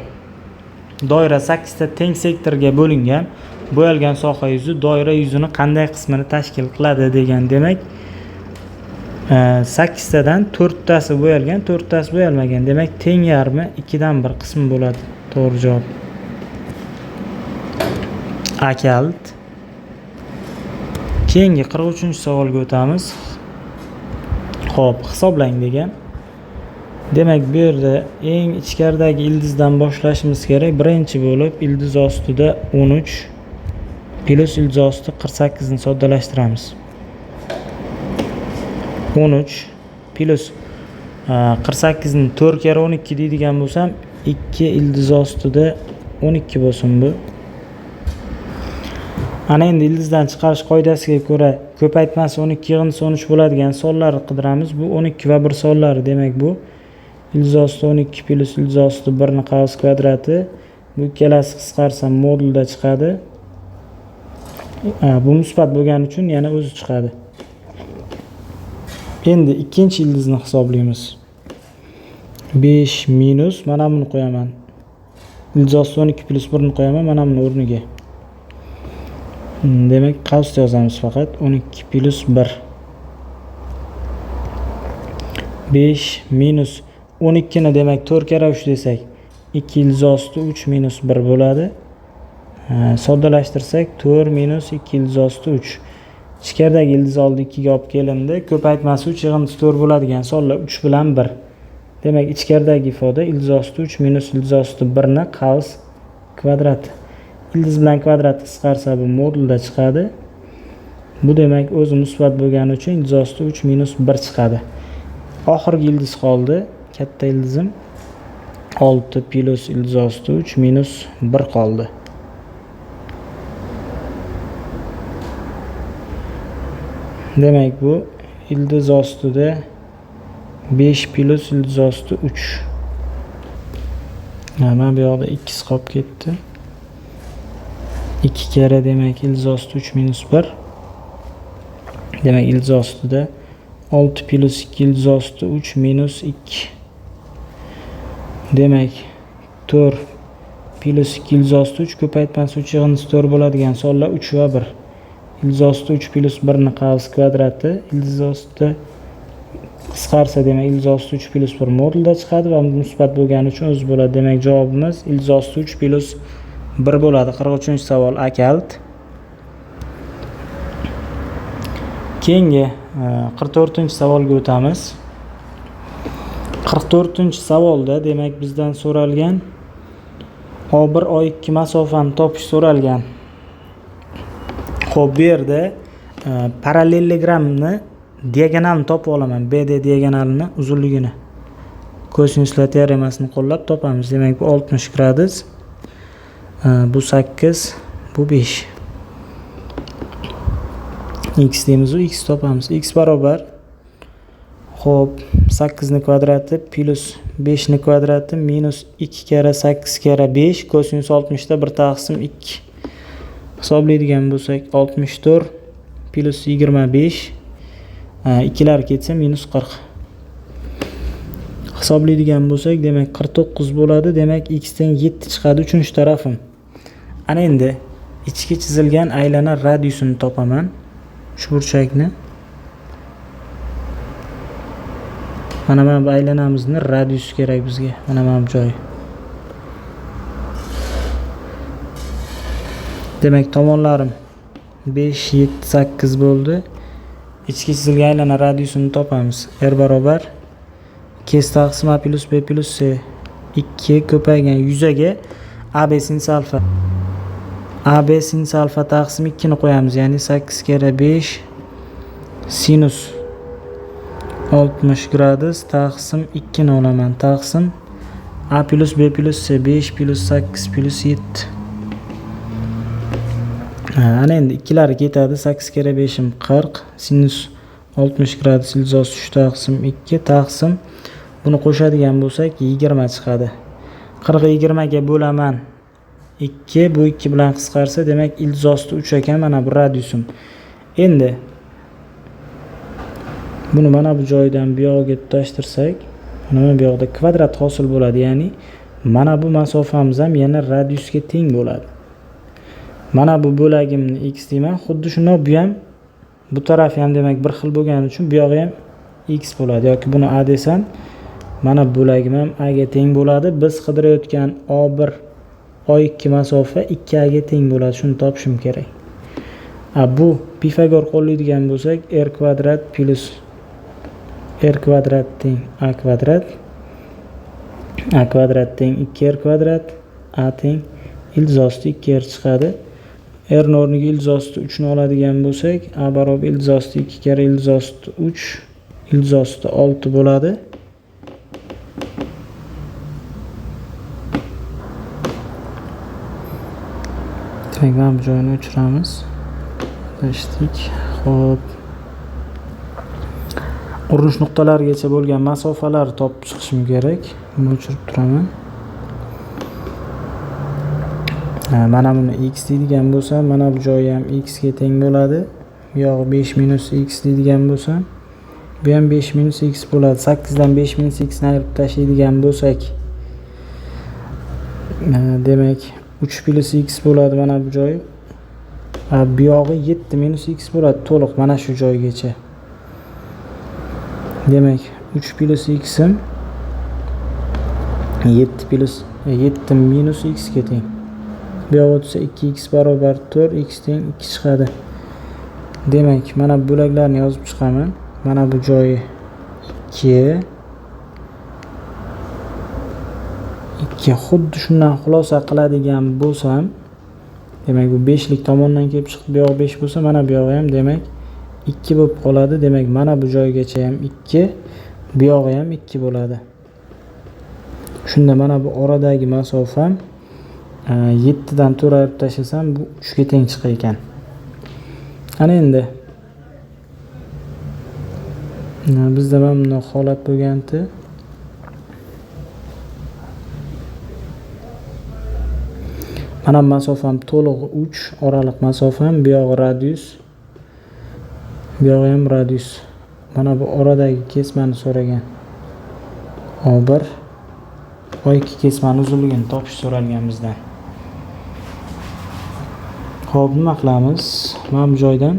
Doira 8 ta teng sektorga bo'lingan. Bo'yalgan soha yuzi doira yuzini qanday qismini tashkil qiladi degan. Demak, 8 tadan 4 tasi bo'yalgan, 4 tasi bo'yalmagan. Demak, teng yarmi 2 dan 1 qismi bo'ladi. To'g'ri javob A kalit. Keyingi 43-savolga o'tamiz. Xo'p, hisoblang degan. Demak, bu yerda eng ichkaridagi ildizdan boshlashimiz kerak. Birinchi bo'lib ildiz ostida 13 plus ildiz ostida 48 ni soddalashtiramiz. 13 plus 48 ni 4 karra 12 deydigan bo'lsam, 2 ildiz ostida 12 bo'lsin bu. Ana endi ildizdan chiqarish qoidasiga ko'ra ko'paytmasi 12, yig'indisi 13 bo'ladigan sonlarni qidiramiz. Bu 12 va 1 sonlari, demak bu ildiz ostida 12 plus ildiz ostida 1 ni qavs kvadrati. Bu ikkalasi qisqarsa modulda chiqadi. Bu musbat bo'lgani uchun yana o'zi chiqadi. Endi ikkinchi ildizni hisoblaymiz. 5 minus mana buni qo'yaman. Ildiz osti 12 plyus 1 ni qo'yaman mana buni o'rniga. Demak, qavs yozamiz faqat. 12 plyus 1. 5 minus 12 ni demak 4 karra 3 desak 2 ildiz osti 3 minus 1 bo'ladi. Soddalashtirsak 4 minus 2 ildiz osti 3. Ichkaridagi ildiz oldi 2 ga olib kelindi. Ko'paytmasi 3, yig'indisi 4 bo'ladigan sonlar 3 bilan 1. Demak, ichkaridagi ifoda ildiz osti 3 minus ildiz osti 1 ni qavs kvadrati. Ildiz bilan kvadrat qisqarsa bu modulda chiqadi. Bu demak o'zi musbat bo'lgani uchun ildiz osti 3 minus 1 chiqadi. Oxirgi ildiz qoldi. Katta ildizim 6 plus ildiz osti 3 minus 1 qoldi. Demak, bu ildiz ostida 5 plus ildiz osti 3. Mana bu yoqda 2 qolib ketdi. 2 karra demak ildiz osti 3 minus 1. Demak, ildiz ostida 6 plus 2 ildiz osti 3 minus 2. Demak, 4 plus 2 ildiz osti 3 ko'paytmasi 3 yig'indisi 4 bo'ladigan sonlar 3 va 1. Ildiz osti 3 plus 1 ni qavs kvadrati, ildiz osti qisqarsa demak ildiz osti 3 plus 1 modulda chiqadi va musbat bo'lgani uchun o'zi bo'ladi. Demak, javobimiz ildiz osti 3 plus 1 bo'ladi. 43-savol akalt. Keyingi 44-savolga o'tamiz. 44-savolda demak bizdan so'ralgan A1 A2 masofani topish so'ralgan. Xo'p, bu yerda parallelogramni diagonalini topib olaman. BD diagonalini uzunligini kosinuslar teoremasini qo'llab topamiz. Demak, bu 60 gradus, bu 8, bu 5. X deymiz, u x topamiz. X barobar xo'p 8 ni kvadrati plus 5 ni kvadrati minus 2 karra 8 karra 5 kosinus 60 da 1 taqsim 2. Hisoblaydigan bo'lsak 64 plus 25, ikkilar ketsa minus 40. Hisoblaydigan bo'lsak demak 49 bo'ladi. Demak x teng 7 chiqadi uchinchi tarafim. Ana endi ichki chizilgan aylana radiusini topaman. Uchburchakni. Mana bu aylanamizni radiusi kerak bizga. Mana bu joyi. Demak, tomonlarim 5, 7, 8 bo'ldi. Ichki chizilgan aylana radiusini topamiz. R barobar 2 taqsim A plus B plus C 2 ko'paygan 100 ga AB sinus alfa. AB sinus alfa taqsim 2 ni qo'yamiz. Ya'ni 8 karra 5 sinus 60 gradus taqsim 2 ni olaman. Taqsim A plus B plus C 5 plus 8 plus 7. Ana endi ikkilari ketadi. 8 karra 5 40 sinus 60 gradus ildiz osti 3 taqsim 2 taqsim buni qo'shadigan bo'lsak 20 chiqadi. 40 20 ga bo'laman 2, bu 2 bilan qisqarsa demak ildiz osti 3 ekan mana bu radiusim. Endi buni mana bu joydan bu yoqqa tutashtirsak, mana bu yoqda kvadrat hosil bo'ladi. Ya'ni mana bu masofamiz ham yana radiusga teng bo'ladi. Mana bu bo'lagimni x deyman. Xuddi shunday bu ham, bu tarafi ham demak bir xil bo'lgani uchun bu yog'i ham x bo'ladi yoki buni a desam, mana bu bo'lagim ham a ga teng bo'ladi. Biz qidirayotgan A1 A2 masofa 2a ga teng bo'ladi. Shuni topishim kerak. A bu Pifagor qo'llaydigan bo'lsak, r kvadrat plus r kvadrat teng a kvadrat, a kvadrat teng 2r kvadrat, a teng ildiz osti 2r chiqadi. R ni o'rniga ildiz osti 3 ni oladigan bo'lsak, a barobar ildiz osti 2 karra ildiz osti 3 ildiz osti 6 bo'ladi. Demak, mana bu joyini o'chiramiz. Adashdik. Xo'p. Urinish nuqtalarigacha bo'lgan masofalarni topib chiqishim kerak. Buni o'chirib turaman. Mana buni x deydigan bo'lsam, mana bu joyi ham x ga teng bo'ladi. Bu yog'i 5 minus x deydigan bo'lsam, bu ham 5 minus x bo'ladi. 8 dan 5 minus x ni ayirib tashlaydigan bo'lsak, Demak 3 plus x bo'ladi mana bu joyi. Bu yog'i 7 minus x bo'ladi to'liq mana shu joygacha. Demak 3 plus x im 7 plus 7 minus x ga teng. Bu yoqqa o'tsa 2x barobar 4, x teng 2 chiqadi. Demak, mana bu bo'laklarni yozib chiqaman. Mana bu joyi 2 2. Xuddi shundan xulosa qiladigan bo'lsam, demak bu 5lik tomondan kelib chiqdi, bu yoq 5 bo'lsa, mana bu yog'i ham demak 2 bo'lib qoladi. Demak, mana bu joygacha ham 2, bu yog'i ham 2 bo'ladi. Shunda mana bu oradagi masofam 7 dan 4 ayirib tashlasam, bu 3 ga teng chiqar ekan. Ana endi bizda mana bunday holat bo'lgandi. Mana masofam to'liq 3, oraliq masofam, bu yog'i radius, bu yog'i ham radius. Mana bu oradagi kesmani so'ragan. O1, O2 kesmani uzunligini topish so'ralgan bizdan. Xo'p, nima qilamiz? Mana bu joydan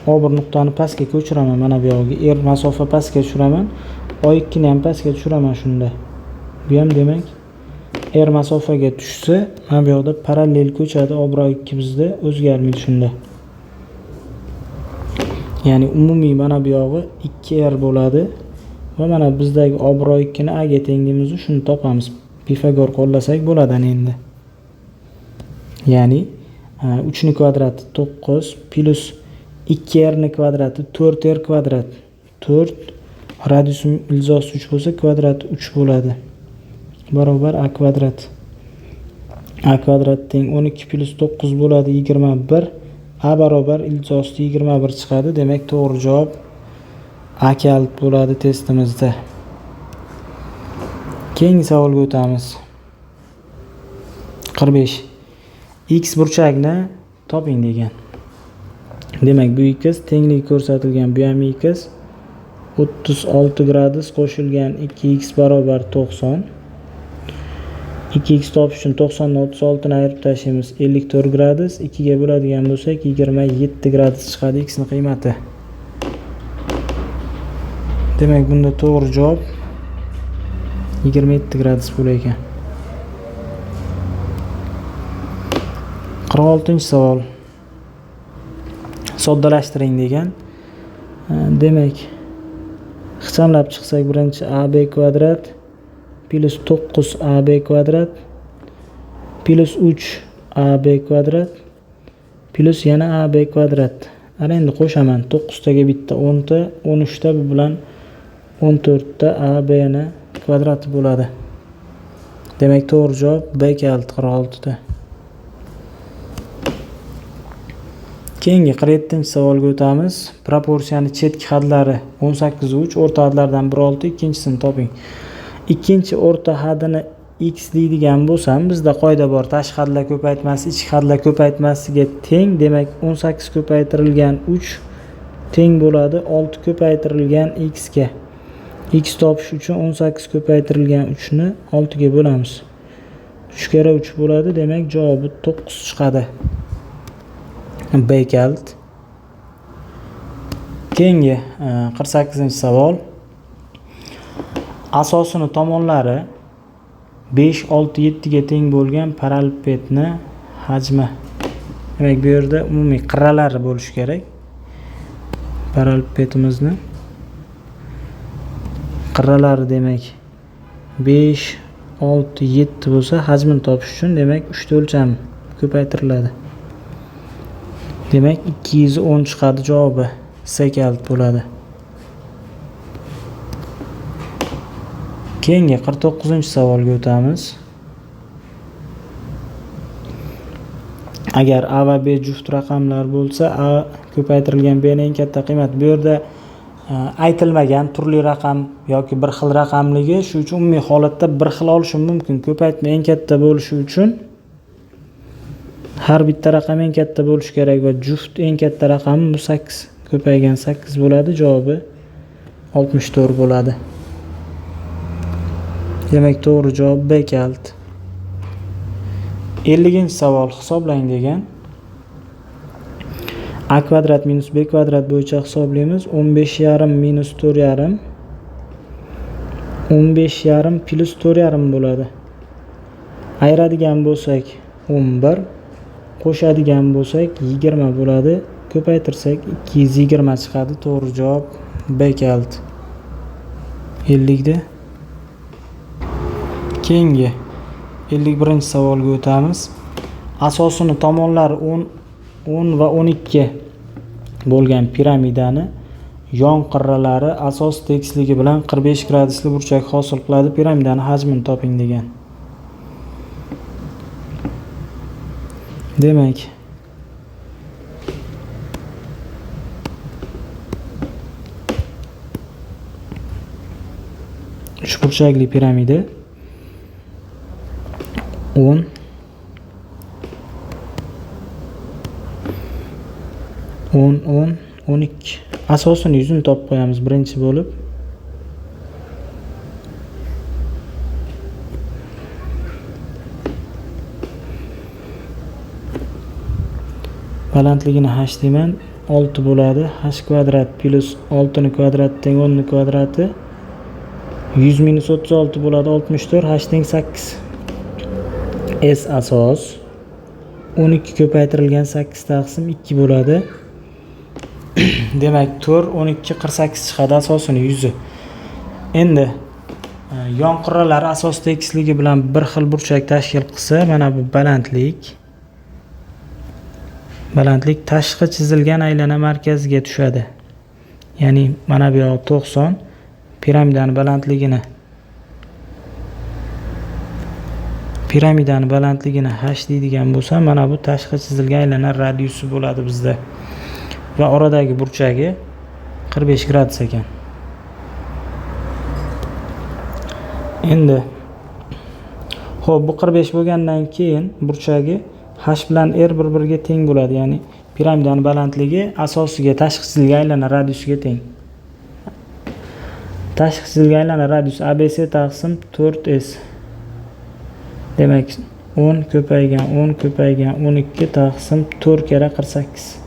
O1 nuqtani pastga ko'chiraman, mana bu yog'iga R masofa pastga tushiraman. O2 ni ham pastga tushiraman shunda. Bu ham demak R masofaga tushsa, mana bu yoqda parallel ko'chadi, O1 O2 bizda o'zgarmaydi shunda. Ya'ni umumiy mana bu yog'i 2R bo'ladi va mana bizdagi O1 O2 ni A ga tengimizni shuni topamiz. Pifagor qo'llasak bo'ladi ana endi. Ya'ni 3 ni kvadrati 9 plus 2R ni kvadrati 4R kvadrat. 4 radiusim ilzosi 3 bo'lsa, kvadrati 3 bo'ladi. Barobar A kvadrat. A kvadrat teng 12 plus 9 bo'ladi 21. A barobar ilzosi 21 chiqadi. Demak, to'g'ri javob A kalit bo'ladi testimizda. Keyingi savolga o'tamiz. 45. X burchakni toping degan. Demak, bu x tengligi ko'rsatilgan, bu ham x 36 gradus qo'shilgan 2x barobar 90. 2x topish uchun 90 dan 36 ni ayirib tashlaymiz, 54 gradus. 2 ga bo'ladigan bo'lsak, 27 gradus chiqadi x ning qiymati. Demak, bunda to'g'ri javob 27 gradus bo'lar ekan. 46-savol. Soddalashtiring degan. Demak, ixchamlab chiqsak, birinchi AB kvadrat plus to'qqiz AB kvadrat plus uch AB kvadrat plus yana AB kvadrat. Ana endi qo'shaman. To'qqiztaga bitta o'nta, o'n uchta bu bilan o'n to'rtta A B ni kvadrati bo'ladi. Demak, to'g'ri javob B kalit 46ta. Keyingi 47-savolga o'tamiz. Proporsiyani chetki hadlari o'n sakkiz uch, o'rta hadlardan bir olti, ikkinchisini toping. Ikkinchi o'rta hadini x deydigan bo'lsam, bizda qoida bor. Tashqi hadlar ko'paytmasi ichki hadlar ko'paytmasiga teng. Demak, 18 ko'paytirilgan 3 teng bo'ladi 6 ko'paytirilgan x ga. X topish uchun 18 ko'paytirilgan 3 ni 6 ga bo'lamiz. 3 karra 3 bo'ladi, demak javobi 9 chiqadi. B kalit. Keyingi 48-savol. Asosini tomonlari 5, 6, 7 ga teng bo'lgan parallelepipedni hajmi. Demak, bu yerda umumiy qirralari bo'lishi kerak. Parallelepipedimizni qirralari demak 5, 6, 7 bo'lsa, hajmini topish uchun demak 3 ta o'lcham ko'paytiriladi. Demak, 210 chiqadi javobi. S kalit bo'ladi. Keyingi 49-savolga o'tamiz. Agar A va B juft raqamlar bo'lsa, A ko'paytirilgan B ning eng katta qiymati. Bu yerda aytilmagan turli raqam yoki bir xil raqamligi, shu uchun umumiy holatda bir xil olishim mumkin. Ko'paytma eng katta bo'lishi uchun har bitta raqam eng katta bo'lishi kerak va juft eng katta raqami bu 8 ko'paygan 8 bo'ladi, javobi 64 bo'ladi. Demak, to'g'ri javob B kalit. 50-savol hisoblang degan. A kvadrat minus b kvadrat bo'yicha hisoblaymiz. 15,5 minus 4,5 15,5 plus 4,5 bo'ladi. Ayiradigan bo'lsak 11, qo'shadigan bo'lsak 20 bo'ladi. Ko'paytirsak 220 chiqadi. To'g'ri javob B kalit. 50da. Keyingi 51-savolga o'tamiz. Asosini tomonlari 10, 10 va 12 bo'lgan piramidani yon qirralari asos tekisligi bilan 45 gradusli burchak hosil qiladi. Piramidani hajmini toping degan. Demak, uchburchakli piramida 10 10 10 12. Asosini yuzini topib qo'yamiz birinchi bo'lib. Balandligini h deyman, 6 bo'ladi. H kvadrat plus 6 ni kvadrati teng 10 ni kvadrati 100 minus 36 bo'ladi, 64, h teng 8. S asos 12 ko'paytirilgan 8 taqsim 2 bo'ladi. Demak, 4 12 48 chiqadi asosini yuzi. Endi yon qirralari asos tekisligi bilan bir xil burchak tashkil qilsa, mana bu balandlik. Balandlik tashqi chizilgan aylana markaziga tushadi. Ya'ni mana bu yoq 90, piramidani balandligini h deydigan bo'lsa, mana bu tashqi chizilgan aylana radiusi bo'ladi bizda. Va oradagi burchagi 45 gradus ekan. Endi xo'p, bu 45 bo'lgandan keyin burchagi h bilan r bir-biriga teng bo'ladi. Ya'ni piramidani balandligi asosiga tashqi chizilgan aylana radiusiga teng. Tashqi chizilgan aylana radius ABC taqsim 4s. Demak, 10 ko'paygan 10 ko'paygan 12 taqsim 4 karra 48.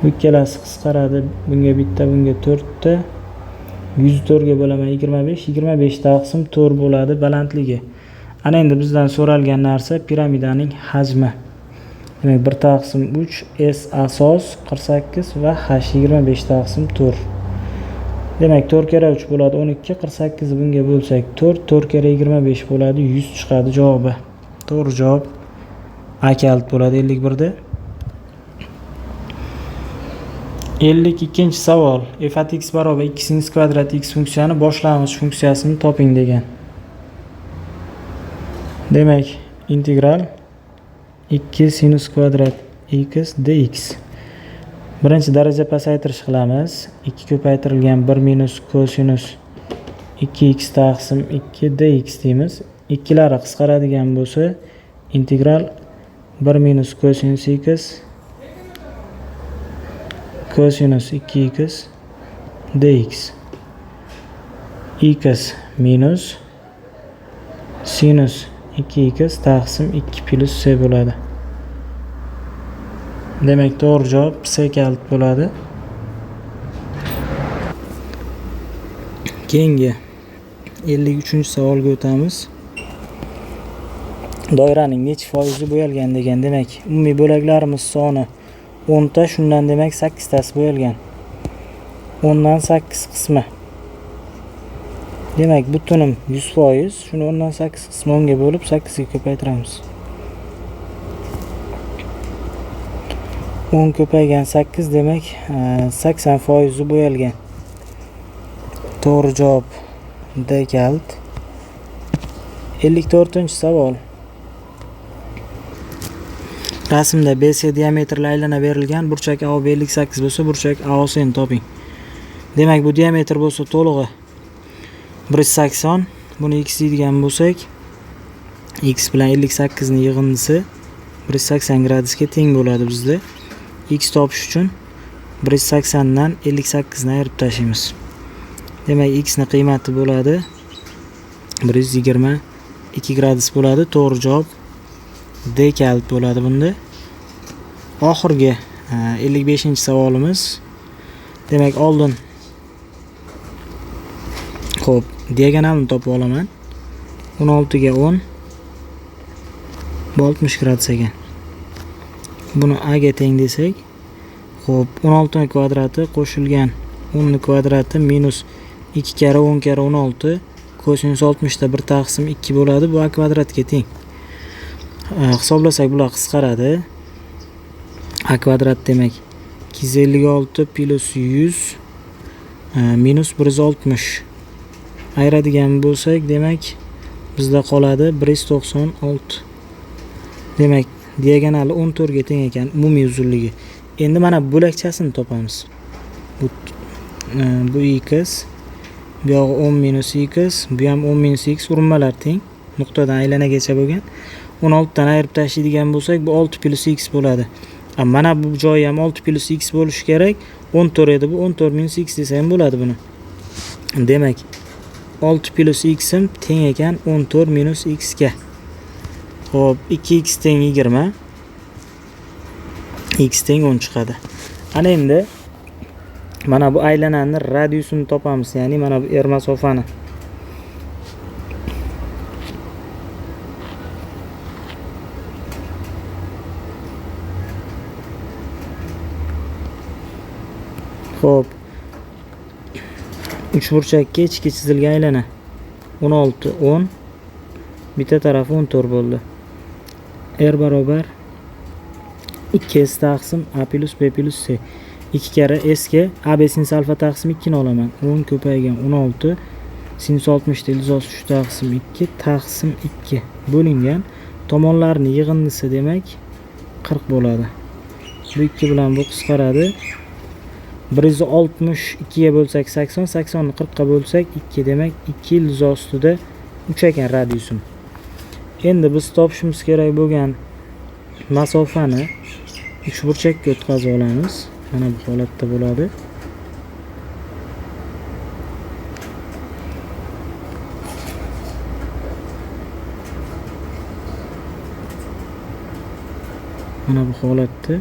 Bu ikkalasi qisqaradi. Bunga bitta, bunga 4 ta. 104 ga bo'laman 25, 25 taqsim 4 bo'ladi balandligi. Ana endi bizdan so'ralgan narsa piramidaning hajmi. Demak, 1 taqsim 3 S asos 48 va h 25 taqsim 4. Demak, 4 karra 3 bo'ladi 12, 48 bunga bo'lsak 4, 4 karra 25 bo'ladi 100 chiqadi javobi. To'g'ri javob A kalit bo'ladi 51da. 52-savol. F at x barobar 2 sinus kvadrat x funksiyani boshlang'ich funksiyasini toping degan. Demak, integral 2 sinus kvadrat x dx. Birinchi daraja pasaytirish qilamiz. 2 ko'paytirilgan 1 minus kosinus 2x taqsim 2 dx deymiz. Ikkilari qisqaradigan bo'lsa, integral 1 minus kosinus x kosinus 2x dx x minus sinus 2x taqsim 2 plus c bo'ladi. Demak, to'g'ri javob c kalit bo'ladi. Keyingi 53-savolga o'tamiz. Doiraning necha foizi bo'yalgan degan. Demak, umumiy bo'laklarimiz soni 10 ta, shundan demak 8 tasi bo'yalgan. 10 dan 8 qismi. Demak, butunim 100%, shuni 10 dan 8 qismi 10 ga bo'lib 8 ga ko'paytiramiz. 10 ko'paygan 8 demak, 80% bo'yalgan. To'g'ri javob D kalit. 54-savol. Rasmda BC diametrli aylana berilgan, burchak AOB 58 bo'lsa, burchak AOC ni toping. Demak, bu diametr bo'lsa to'lig'i 180, buni x deydigan bo'lsak, x bilan 58 ni yig'indisi 180 gradusga teng bo'ladi bizda. X topish uchun 180 dan 58 ni ayirib tashlaymiz. Demak, x ni qiymati bo'ladi 122 gradus bo'ladi. To'g'ri javob D kalit bo'ladi bunda. Oxirgi 55-savolimiz. Demak, oldin xo'p, diagonalni topib olaman. 16 ga 10 bu 60 gradus ekan. Buni a ga teng desak, xo'p, 16 ning kvadrati qo'shilgan 10 ning kvadrati minus 2 karra 10 karra 16 kosinus 60 da 1 taqsim 2 bo'ladi. Bu a kvadratga teng. Hisoblasak bular qisqaradi. A kvadrat demak 256 plus 100 minus 160. Ayiradigan bo'lsak, demak bizda qoladi 196. Demak, diagonali 14 ga teng ekan umumiy uzunligi. Endi mana bo'lakchasini topamiz. Bu x, bu yog'i 10 minus x, bu ham 10 minus x, urinmalar teng. Nuqtadan aylanagacha bo'lgan. 16 dan ayirib tashlaydigan bo'lsak, bu 6 plus x bo'ladi. Mana bu joyi ham 6 plus x bo'lishi kerak. 14 edi bu, 14 minus x desa ham bo'ladi buni. Demak, 6 plus x ham teng ekan 14 minus x ga. Xo'p, 2x teng 20, x teng 10 chiqadi. Ana endi mana bu aylanani radiusini topamiz, ya'ni mana bu r masofani. Xo'p, uchburchakka ichki chizilgan aylana 16 10, bitta tarafi 14 bo'ldi. R barobar 2s taqsim a plus b plus c. 2 karra s ga a b sinus alfa taqsim 2 ni olaman. 10 ko'paygan 16 sinus 60 da ildiz 3 taqsim 2 taqsim 2 bo'lingan tomonlarning yig'indisi demak 40 bo'ladi. Bu 2 bilan bu qisqaradi. 162 ga bo'lsak 80, 80 ni 40 ga bo'lsak 2, demak 2 ildiz ostida 3 ekan radiusim. Endi biz topishimiz kerak bo'lgan masofani uchburchakka o'tkazib olamiz. Mana bu holatda bo'ladi. Mana bu holatda,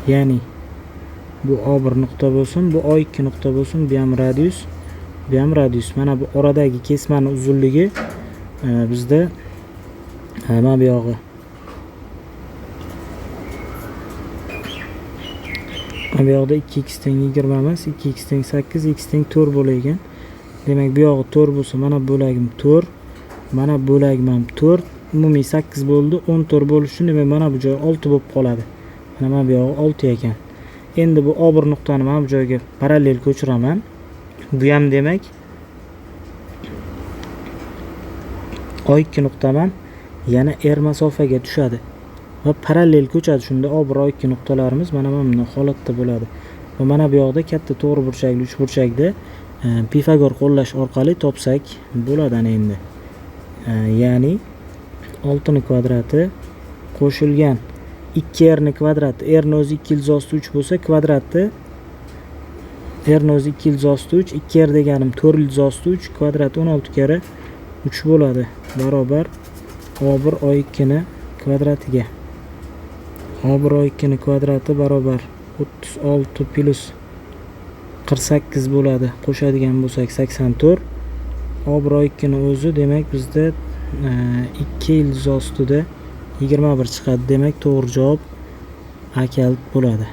ya'ni bu A1 nuqta bo'lsin, bu A2 nuqta bo'lsin, bu ham radius, bu ham radius. Mana bu oradagi kesmani uzunligi bizda mana bu yog'i. Mana bu yoqda 2x teng 20 emas, 2x teng 8, x teng 4 bo'lar ekan. Demak, bu yog'i 4 bo'lsa, mana bo'lagim 4, mana bo'lagim ham 4, umumiy 8 bo'ldi, 14 bo'lishi uchun demak mana bu joy 6 bo'lib qoladi. Mana bu yog'i 6 ekan. Endi bu A1 nuqtani mana bu joyga parallel ko'chiraman. Bu ham demak A2 nuqtam ham yana R masofaga tushadi va parallel ko'chadi. Shunda A1 A2 nuqtalarimiz mana bunday holatda bo'ladi. Va mana bu yoqda katta to'g'ri burchakli uchburchakda Pifagor qo'llash orqali topsak bo'ladi ana endi. Ya'ni 6 ning kvadrati qo'shilgan 2r ning kvadrati, r ning o'zi 2 ildiz osti 3 bo'lsa, kvadrati r ning o'zi 2 ildiz osti 3, 2r deganim 4 ildiz osti 3, kvadrat 16 karra 3 bo'ladi. Barobar A1 A2 ni kvadratiga. A1 A2 ni kvadrati barobar 36 plus 48 bo'ladi. Qo'shadigan bo'lsak 84. A1 A2 ni o'zi demak bizda 2 ildiz ostida 21 chiqadi. Demak, to'g'ri javob A kalit bo'ladi.